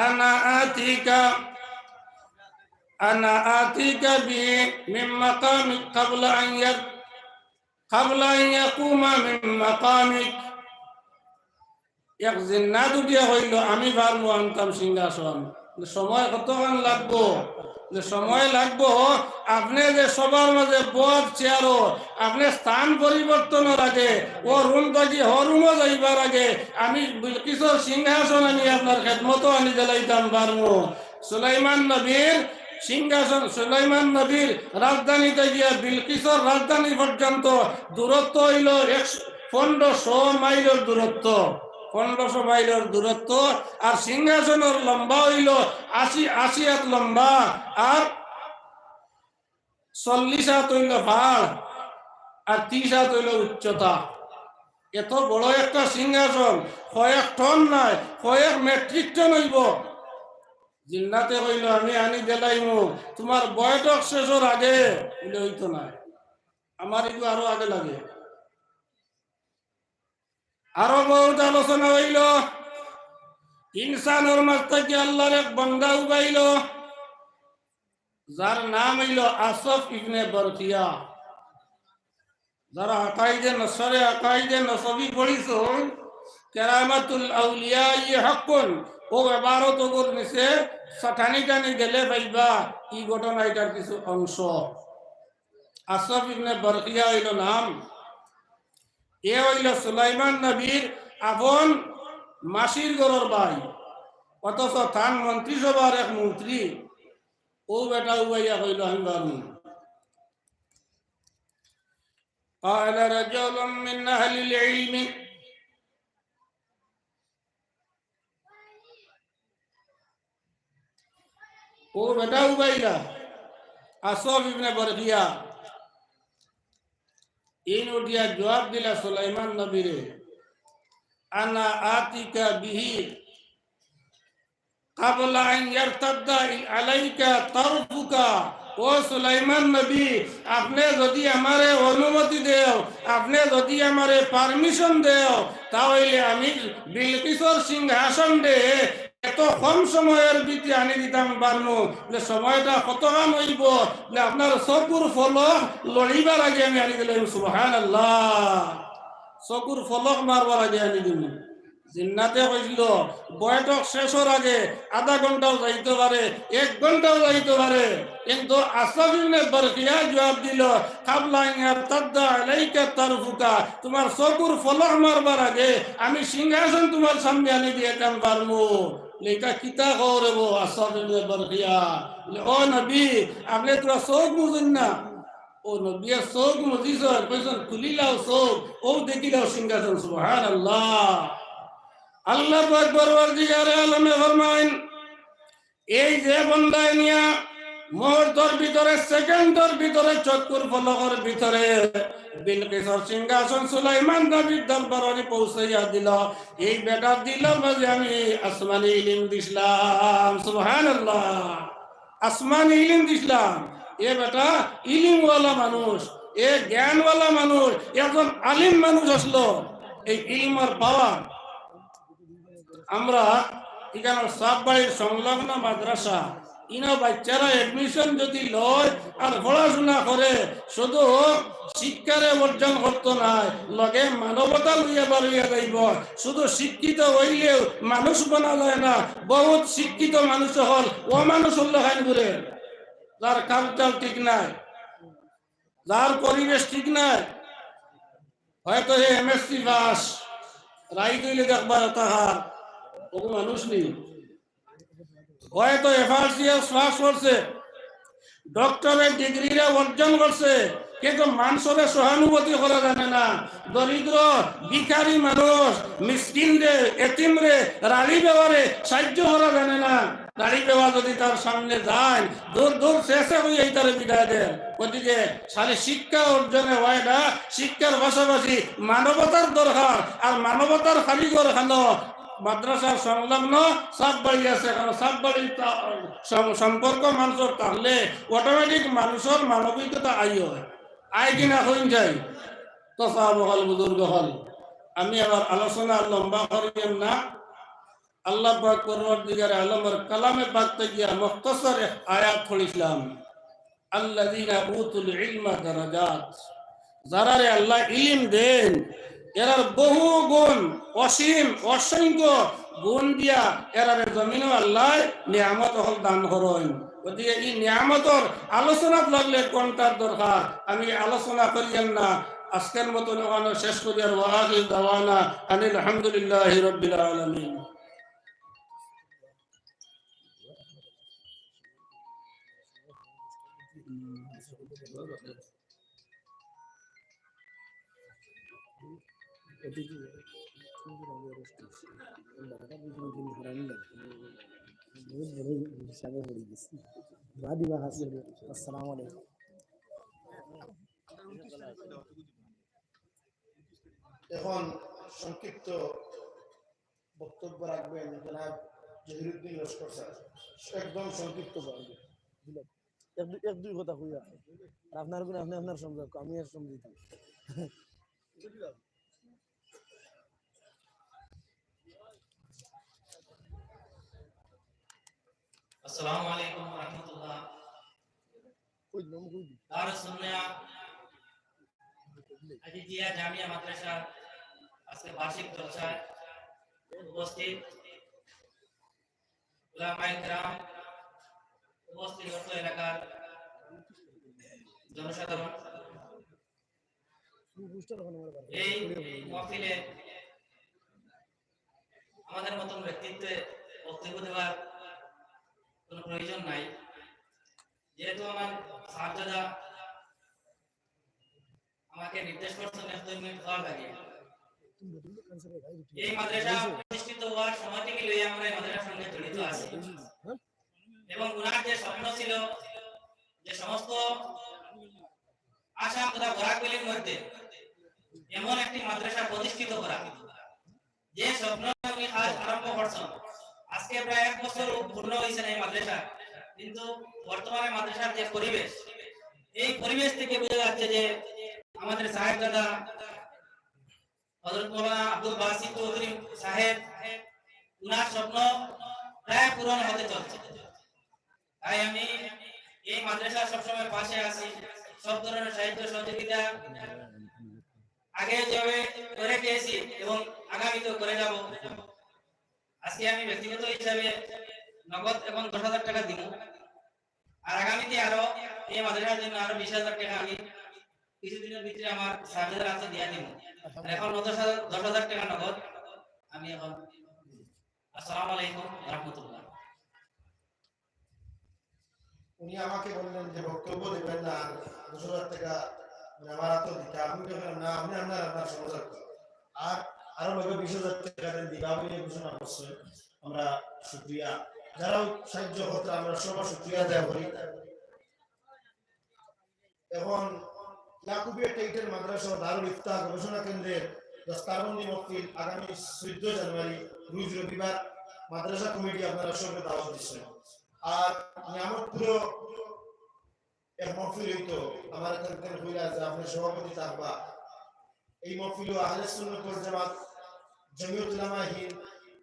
أنا آتيك، أنا آتيك به من مقامك قبل أن ير-، قبل أن يقوم من مقامك। এক জিন্নাত উঠিয়া কইলো, আমি পারমু আনতাম সিংহাসন। সময় কতখান লাগবো? যে সময় লাগবো, আপনে যে সভার মাঝে বওয়ার চেয়ারো, আপনে স্থান পরিবর্তনর আগে, অউ রুম থাকি হউ রুমো যাইবার আগে, আমি বিলকিসর সিংহাসন আনি আপনার খেদমতো আনি দিলাইতাম পারমু। সুলাইমান নবীর সিংহাসন, সুলাইমান নবীর রাজধানী থাকিয়া বিলকিসর রাজধানী পর্যন্ত দূরত্ব অইলো একশো, পনেরোশো মাইলর দূরত্ব, পনেরোশো মাইলর দূরত্ব। আর সিংহাসনর লম্বা অইলো আশি, আশি আত লম্বা, আর চল্লিশ আত অইলো পাড়, আর ত্রিশ আত অইলো উচ্চতা। এত বড় একটা সিংহাসন, কয়েক টন নায়, কয়েক মেট্রিক টন অইবো। জিন্নাতে কইলো, আমি আনি দিলাইমু, তুমার বৈঠক শেষর আগে। বলে, অইতো নায়, আমার ইগু আরো আগে লাগে। আরো বহুত আলোচনা অইলো। ইনসানর মাঝ থাকি আল্লার এক বান্দা উবাইলো, যার নাম অইলো আসফ ইবনে বরখিয়া। যারা আকাইদে নসরে, আকাইদে নসবি পড়িছইন, কেরামাতুল আউলিয়া ই হাক্কুন, অউ এবারত অগুর নিচে টানি টানি গেলে পাইবা ই ঘটনা ইটার কিছু অংশ। আসফ ইবনে বরখিয়া অইলো নাম। এ অইলো সুলাইমান নবীর আপন মাসির ঘরর ভাই, অথচ তান মন্ত্রিসভার এক মন্ত্রী। অউ বেটা উবাইয়া কইলো, আমি পারমু। قال رجل من أهل العلم। অউ বেটা উবাইলা, আসফ ইবনে বরখিয়া, ইন উঠিয়া জুয়াব দিলা সুলাইমান নবীরে, أنا آتيك به قبل أن يرتد عليك طرفك। ও সুলাইমান নবী, আপনে যুদি আমারে অনুমতি দেও, আপনে যুদি আমারে permission দেও, তা অইলে আমি বিলকিসর সিংহাসনরে এত কম সময়র ভিতরে আনি দিতাম পারমু। যে সময়টা কতখান অইবো, যে আপনার চকুর পলক লড়িবার আগে আমি আনি দিলাম। সুবহানাল্লাহ। চকুর পলক মারবার আগে আনি দিমু। জিন্নাতে কইছিল, বৈঠক শেষর আগে আধা ঘন্টাও যাইতো পারে, এক ঘন্টাও যাইতো পারে, কিন্তু আসরাফ ইবনে বরখিয়া জুয়াব দিল, "কাবলা আন ইয়ারতাদ্দা আলাইকা তারফুকা, তুমার চকুর পলক মারবার আগে আমি সিংহাসন তুমার সামনে আনি দিতাম পারমু।" লেখা কিতা কও রে বো আসরাফ ইবনে বরখিয়া? বলে, "ও নবী, আপনে তুমার চউখ মুজইন না?" ও নবিয়ে চউখ মুজিছইন, কইছইন, "খুলিলাও চউখ, অউ দেখিলাও সিংহাসন।" সুবহানাল্লাহ। আল্লাহ পাক পরওয়ারদিগারে আলমে ফরমাইন, এই যে বন্দায় নিয়া মুহূর্তর ভিতরে, সেকেন্ডর ভিতরে, চকুর পলকর ভিতরে বিলকিসর সিংহাসন সুলাইমান নবীর দরবারো পৌঁছাইয়া দিল, এই বেটার দিলর মাঝে আমি আসমানি ইলিম দিছলাম। সুবহানাল্লাহ। আসমানি ইলিম দিছলাম। এ বেটা ইলিমওয়ালা মানুষ, এ জ্ঞানওয়ালা মানুষ, একজন আলিম মানুষ আছলো। এই ইলমর পাওয়ার আমরা ইখানর সাববাড়ির সংলগ্ন মাদ্রাসা, ইনো বাইচ্চারা admission যুদি লয় আর পড়াশুনা করে, শুধু শিক্ষারে অর্জন করতো নায়, লগে মানবতা লইয়া বার অইয়া যাইবো। শুধু শিক্ষিত অইলেউ মানুষ বনা যায় না। বহুত শিক্ষিত মানুষ অকল অমানুষর লাখান ঘুরে, যার কালচার ঠিক নাই, যার পরিবেশ ঠিক নাই। হয়তো হে এমএসসি পাস, রাইত অইলে দেখবা তাহার, অগু মানুষ নি। হয়তো এফআরসিএস পাস করছে, ডক্টরেট ডিগ্রিরে অর্জন করছে, কিন্তু মানষরে সহানুভূতি করা জানে না। দরিদ্র, ভিখারি মানুষ, মিসকিনরে, এতিমরে, রালি বেওয়ারে সাহায্য করা জানে না। রালি বেওয়া যুদি তার সামনে যায়, দূর দূর শেষে অইয়া তারে বিদায় দেয়। গতিকে খালি শিক্ষা অর্জনে অয় না, শিক্ষার পাশাপাশি মানবতার দরকার। আর মানবতার কারিগর অইলো মাদ্রাসার সংলগ্ন সাববাড়ি আছে, কারণ সাববাড়ির তা-, সম-, সম্পর্ক মানষর থাকলে অটোমেটিক মানষর মানবিকতা আয় অয়। আয় কিনা কইন যাই? তো সাব অকল, বুজুর্গ অকল, আমি আমার আলোচনা লম্বা করিয়ার না। আল্লাহ পাক পরওয়ারদিগারে আলমর কালামে পাক থাকিয়া মুখতসর এক আয়াত পড়ছিলাম, "আল্লাযীনা উতুল ইলমা দারাজাত।" যারারে আল্লায় ইলিম দেইন, এরার বহু গুণ, অসীম, অসংখ্য গুণ দিয়া এরারে জমিনো আল্লায় নিয়ামত অকল দান করইন। গতিকে ই নিয়ামতর আলোচনাত লাগলে ঘন্টার দরকার, আমি আলোচনা করিয়ার না, আজকের মতন অখানো শেষ করিয়ার। ওয়া আখিরু দাওয়ানা আনিল হামদুলিল্লাহি রাব্বিল আলামিন। আসসালামু আলাইকুম। এখন সংক্ষিপ্ত বক্তব্য রাখবেন জনাব জহিরুদ্দিন লস্কর স্যার। একদম সংক্ষিপ্ত বক্তব্য। এক দুই, এক দুই কথা কইয়া। আর আপনার গুণ আপনি আপনার সমঝাউক, আমি আর সমঝাইতে। আসসালামু আলাইকুম ওয়া রাহমাতুল্লাহ। কই দিলাম, কই দিলাম? দারুস সুন্নাহ আজিজিয়া জামিয়া মাদ্রাসা আজকে বার্ষিক জলসায় উপস্থিত উলামায়ে কেরাম, উপস্থিত অত্র এলাকার জনসাধারণ, এই মহফিলে আমাদের মতন ব্যক্তিত্বে বক্তব্য দেওয়ার কোনো প্রয়োজন নাই। যেহেতু আমার সাহেবজাদা আমাকে নির্দেশ করছেন এক দুই মিনিট হওয়ার লাগে। এই মাদ্রাসা প্রতিষ্ঠিত হওয়ার সময় থেকে লইয়া আমরা এই মাদ্রাসার সঙ্গে জড়িত আছি এবং ওনার যে স্বপ্ন ছিল যে সমস্ত আসাম তথা বরাক ভ্যালির মধ্যে এমন একটি মাদ্রাসা প্রতিষ্ঠিত করা, যে স্বপ্ন উনি আজ আরম্ভ করছেন, আজকে প্রায় এক বছর পূর্ণ হয়েছে এই মাদ্রাসা। কিন্তু বর্তমানে মাদ্রাসার যে পরিবেশ, এই পরিবেশ থেকে বোঝা যাচ্ছে যে আমাদের সাহেবজাদা হযরত মাওলানা আব্দুল বাসিত চৌধুরী সাহেব, উনার স্বপ্ন প্রায় পূরণ হতে চলছে। তাই আমি এই মাদ্রাসার সবসময় পাশে আছি, সব ধরনের সাহায্য সহযোগিতা আগে যেভাবে করে গেছি এবং আগামীতেও করে যাব। আজকে আমি ব্যক্তিগত হিসাবে নগদ এখন দশ হাজার টাকা দিব, আর আগামীতে আরো এই মাদ্রাসার জন্য আরো বিশ হাজার টাকা আমি কিছুদিনের ভিতরে আমার সাহেবজাদার হাতে দিয়ে দিব। আর এখন দশ হাজার, দশ হাজার টাকা নগদ আমি এখন। আসসালামু আলাইকুম ওয়া রাহমাতুল্লাহ। উনি আমাকে বললেন যে বক্তব্য দেবেন না, আর দশ হাজার টাকা মানে আমার হাতে দিতে। আমি বললাম, "না, আপনি আপনার, আপনার সমস্যা কি?" আর আরো লোকে বিশ হাজার টাকা দেন, দিবা বলে ঘোষণা করছেন। আমরা শুকরিয়া, যারাও সাহায্য করতে, আমরা সবার শুকরিয়া আদায় করি। এখন ইয়াকুবিয়া টাইটেল মাদ্রাসা ও দারুল ইফতা গবেষণা কেন্দ্রের দস্তারবন্দি মহফিল আগামী চৌদ্দ জানুয়ারি, রোজ রবিবার, মাদ্রাসা কমিটি আপনারা সবকে দাওয়াত দিচ্ছেন। আর নিয়ামতপুরও এক মহফিল হইতো, আমার এখান থেকে হইলা যে আপনি সভাপতি থাকবা। এই মহফিলও আহলে সুন্নাত ওয়াল জামাত, জমিয়ত উলামা হিন্দ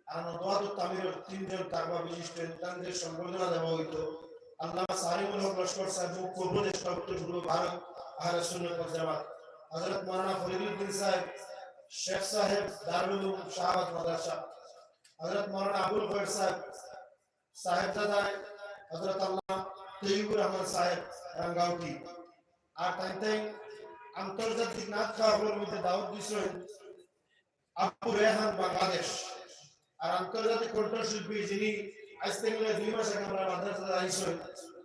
আর নদওয়াতুত তামিরর তিনজন তাকওয়া বিশিষ্ট ইনসানদের সম্বর্ধনা দেওয়া হইতো। আল্লামা সালিমুল হক লস্কর সাহেব, মুখ্য উপদেষ্টা, উত্তর পূর্ব ভারত, আহলে সুন্নাত ওয়াল জামাত, হযরত মাওলানা ফরিদুদ্দিন সাহেব, শেখ সাহেব, দারুল উলুম শাহবাজ মাদ্রাসা, হযরত মাওলানা আবুল খয়ের সাহেব, সাহেবজাদায় হযরত আল্লামা তৈয়বুর রহমান সাহেব রাঙ্গাউটি। আর তাইন তাইন আন্তর্জাতিক নাত খাওয়ার মধ্যে দাওয়াত দিয়েছেন আবু রেহান বাংলাদেশ। আর আন্তর্জাতিক কণ্ঠশিল্পী যিনি আজ থেকে দুই মাস আগে আমরা মাদ্রাসা আইসেন,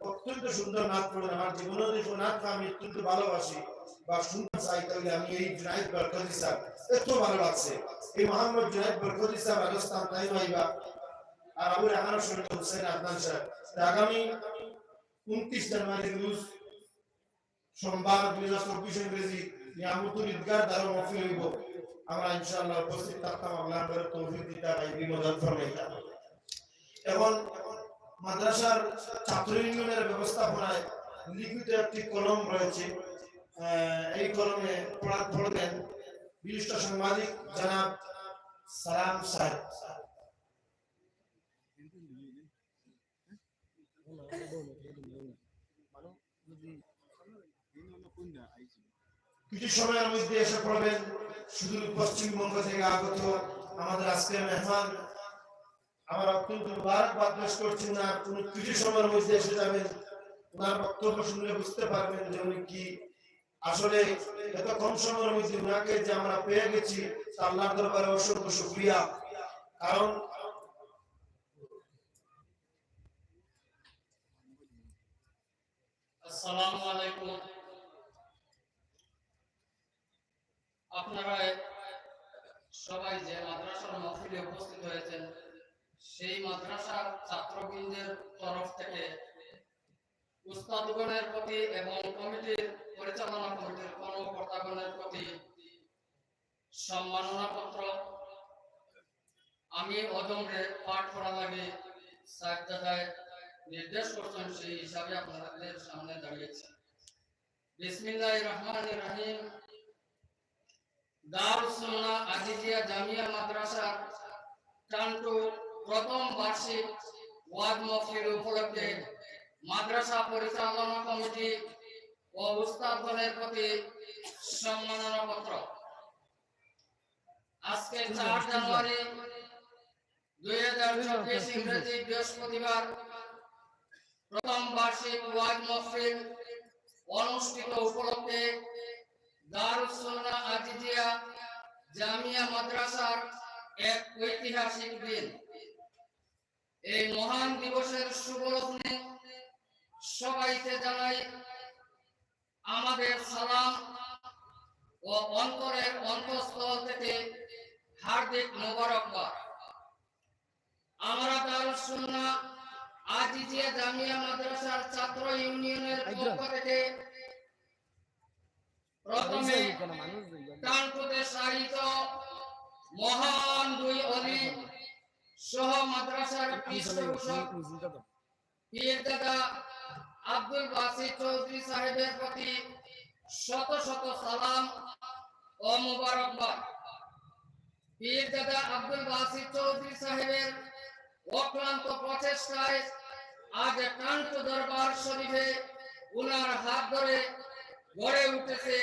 অত্যন্ত সুন্দর নাত পড়েন। আমার জীবনে যদি কোনো নাত আমি অত্যন্ত ভালোবাসি বা শুনতে চাই, তাহলে আমি এই জুনাইদ বরকতি সাহেব, এত ভালো লাগছে। এই মোহাম্মদ জুনাইদ বরকতি সাহেব রাজস্থান তাই ভাইবা আর আবু রেহান শুনতে হুসেন আদনান সাহেব। তা আগামী ঊনত্রিশ জানুয়ারি রোজ সোমবার দুই হাজার চব্বিশ ইংরেজি নিয়ামতুল ঈদগাহ দারো মহফিল হইব। আমরা ইনশাআল্লাহ উপস্থিত থাকতাম, আল্লাহ আমাদের তৌফিক দিতা, গাইবি মদদ ফরমাইতা। এখন মাদ্রাসার ছাত্র ইউনিয়নের ব্যবস্থাপনায় লিখিত একটি কলম রয়েছে। আহ, এই কলমে পড়া-, পড়বেন বিশিষ্ট সাংবাদিক জনাব সালাম সাহেব। কিছু সময়ের মধ্যে এসে পড়বেন সুদূর পশ্চিমবঙ্গ থেকে আগত আমাদের আজকের মেহমান। আমরা অত্যন্ত মুবারকবাদ পেশ করছি, ওনার উনি কিছু সময়ের মধ্যে এসে যাবেন। ওনার বক্তব্য শুনলে বুঝতে পারবেন যে উনি কি আসলে এত কম সময়ের মধ্যে ওনাকে যে আমরা পেয়ে গেছি, তা আল্লাহর দরবারে অসংখ্য শুকরিয়া। কারণ আসসালামু আলাইকুম। আপনারা সবাই যে মাদ্রাসার মহফিলে উপস্থিত হয়েছেন, সেই মাদ্রাসার ছাত্রবৃন্দের তরফ থেকে উস্তাদগণের প্রতি এবং কমিটির, পরিচালনা কমিটির কর্মকর্তাগণের প্রতি সম্মাননা পত্র আমি অজমরে পাঠ করা লাগে, সাহেবজাদায় নির্দেশ করছেন, সেই হিসাবে আপনাদের সামনে দাঁড়িয়েছি। বিসমিল্লাহির রহমানির রহিম। দারুস সুন্নাহ আজিজিয়া জামিয়া মাদ্রাসার টান্টু প্রথম বার্ষিক ওয়াজ মাহফিল উপলক্ষে মাদ্রাসা পরিচালনা কমিটি ও উস্তাদগণের প্রতি সম্মাননা পত্র। আজকে চার জানুয়ারি দুই হাজার চব্বিশ ইংরেজি বৃহস্পতিবার প্রথম বার্ষিক ওয়াজ মাহফিল অনুষ্ঠিত উপলক্ষে দারুস সুন্নাহ আজিজিয়া জামিয়া মাদ্রাসার এক ঐতিহাসিক দিন। এই মহান দিবসের শুভ লগ্নে সবাইকে জানাই আমাদের সালাম ও অন্তরের অন্তঃস্থল থেকে হার্দিক মোবারকবাদ। আমরা দারুস সুন্নাহ আজিজিয়া জামিয়া মাদ্রাসার ছাত্র ইউনিয়নের পক্ষ থেকে প্রথমে টানকুতে শায়িত মহান দুই অলি সহ মাদ্রাসার পৃষ্ঠপোষক পীরজাদা আব্দুল বাসিত চৌধুরী সাহেবের প্রতি শত শত সালাম ও মোবারকবাদ। পীরজাদা আব্দুল বাসিত চৌধুরী সাহেবের অক্লান্ত প্রচেষ্টায় আজ টান্টু দরবার শরীফে উনার হাত ধরে গড়ে উঠেছে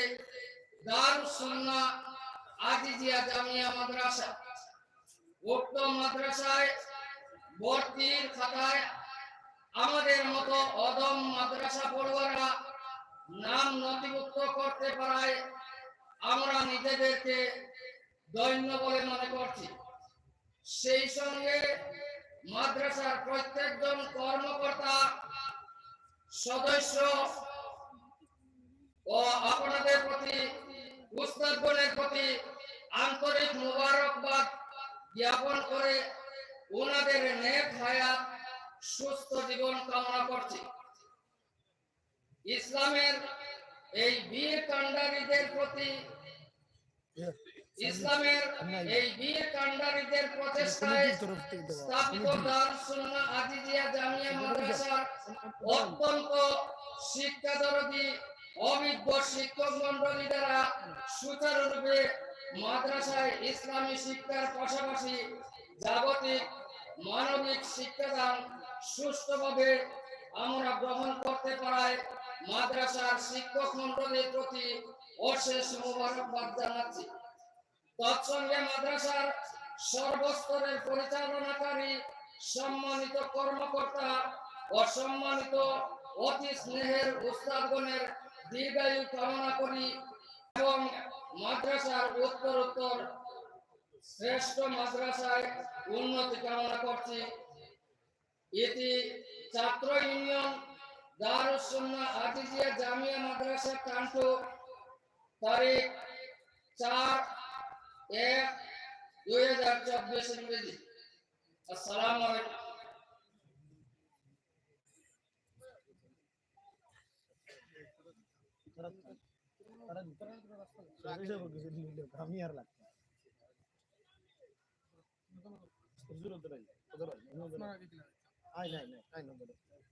দারুস সুন্নাহ আজিজিয়া জামিয়া মাদ্রাসা। উক্ত মাদ্রাসায় ভর্তির খাতায় আমাদের মতো অধম মাদ্রাসা পড়ুয়ারা নাম নথিভুক্ত করতে পারায় আমরা নিজেদেরকে ধন্য বলে মনে করছি। সেই সঙ্গে মাদ্রাসার প্রত্যেকজন কর্মকর্তা, সদস্য ও আপনাদের প্রতি, উস্তাদগণের প্রতি আন্তরিক মোবারকবাদ জ্ঞাপন করে ওনাদের নেক হায়াত, সুস্থ জীবন কামনা করছি। ইসলামের এই বীর কাণ্ডারীদের প্রতি, ইসলামের এই বীর কাণ্ডারীদের প্রচেষ্টায় স্থাপিত দারুস সুন্নাহ আজিজিয়া জামিয়া মাদ্রাসার অত্যন্ত শিক্ষাদরদী অভিজ্ঞ শিক্ষক মণ্ডলী দ্বারা সুচারুরূপে মাদ্রাসায় ইসলামী শিক্ষার পাশাপাশি জাগতিক মানবিক শিক্ষাদান সুষ্ঠুভাবে আমরা গ্রহণ করতে পারায় মাদ্রাসার শিক্ষক মণ্ডলীর প্রতি অশেষ মোবারকবাদ জানাচ্ছি। তৎসঙ্গে মাদ্রাসার সর্বস্তরের পরিচালনাকারী সম্মানিত কর্মকর্তা ও সম্মানিত অতি স্নেহের উস্তাদগণের দীর্ঘায়ু কামনা করি এবং মাদ্রাসার উত্তরোত্তর শ্রেষ্ঠ মাদ্রাসায় উন্নতি কামনা করছি। এটি ছাত্র ইউনিয়ন দারুস সুন্নাহ আজিজিয়া জামিয়া মাদ্রাসা টান্টু, তারিখ চার এক দুই হাজার চব্বিশ ইংরেজি। আসসালামু আলাইকুম। আমি আর লাগবে। হুজুর, ওদের আইন, ওদের আইন, ওদের আইন। আইন, আইন, আইন, আইন, ওদের আইন।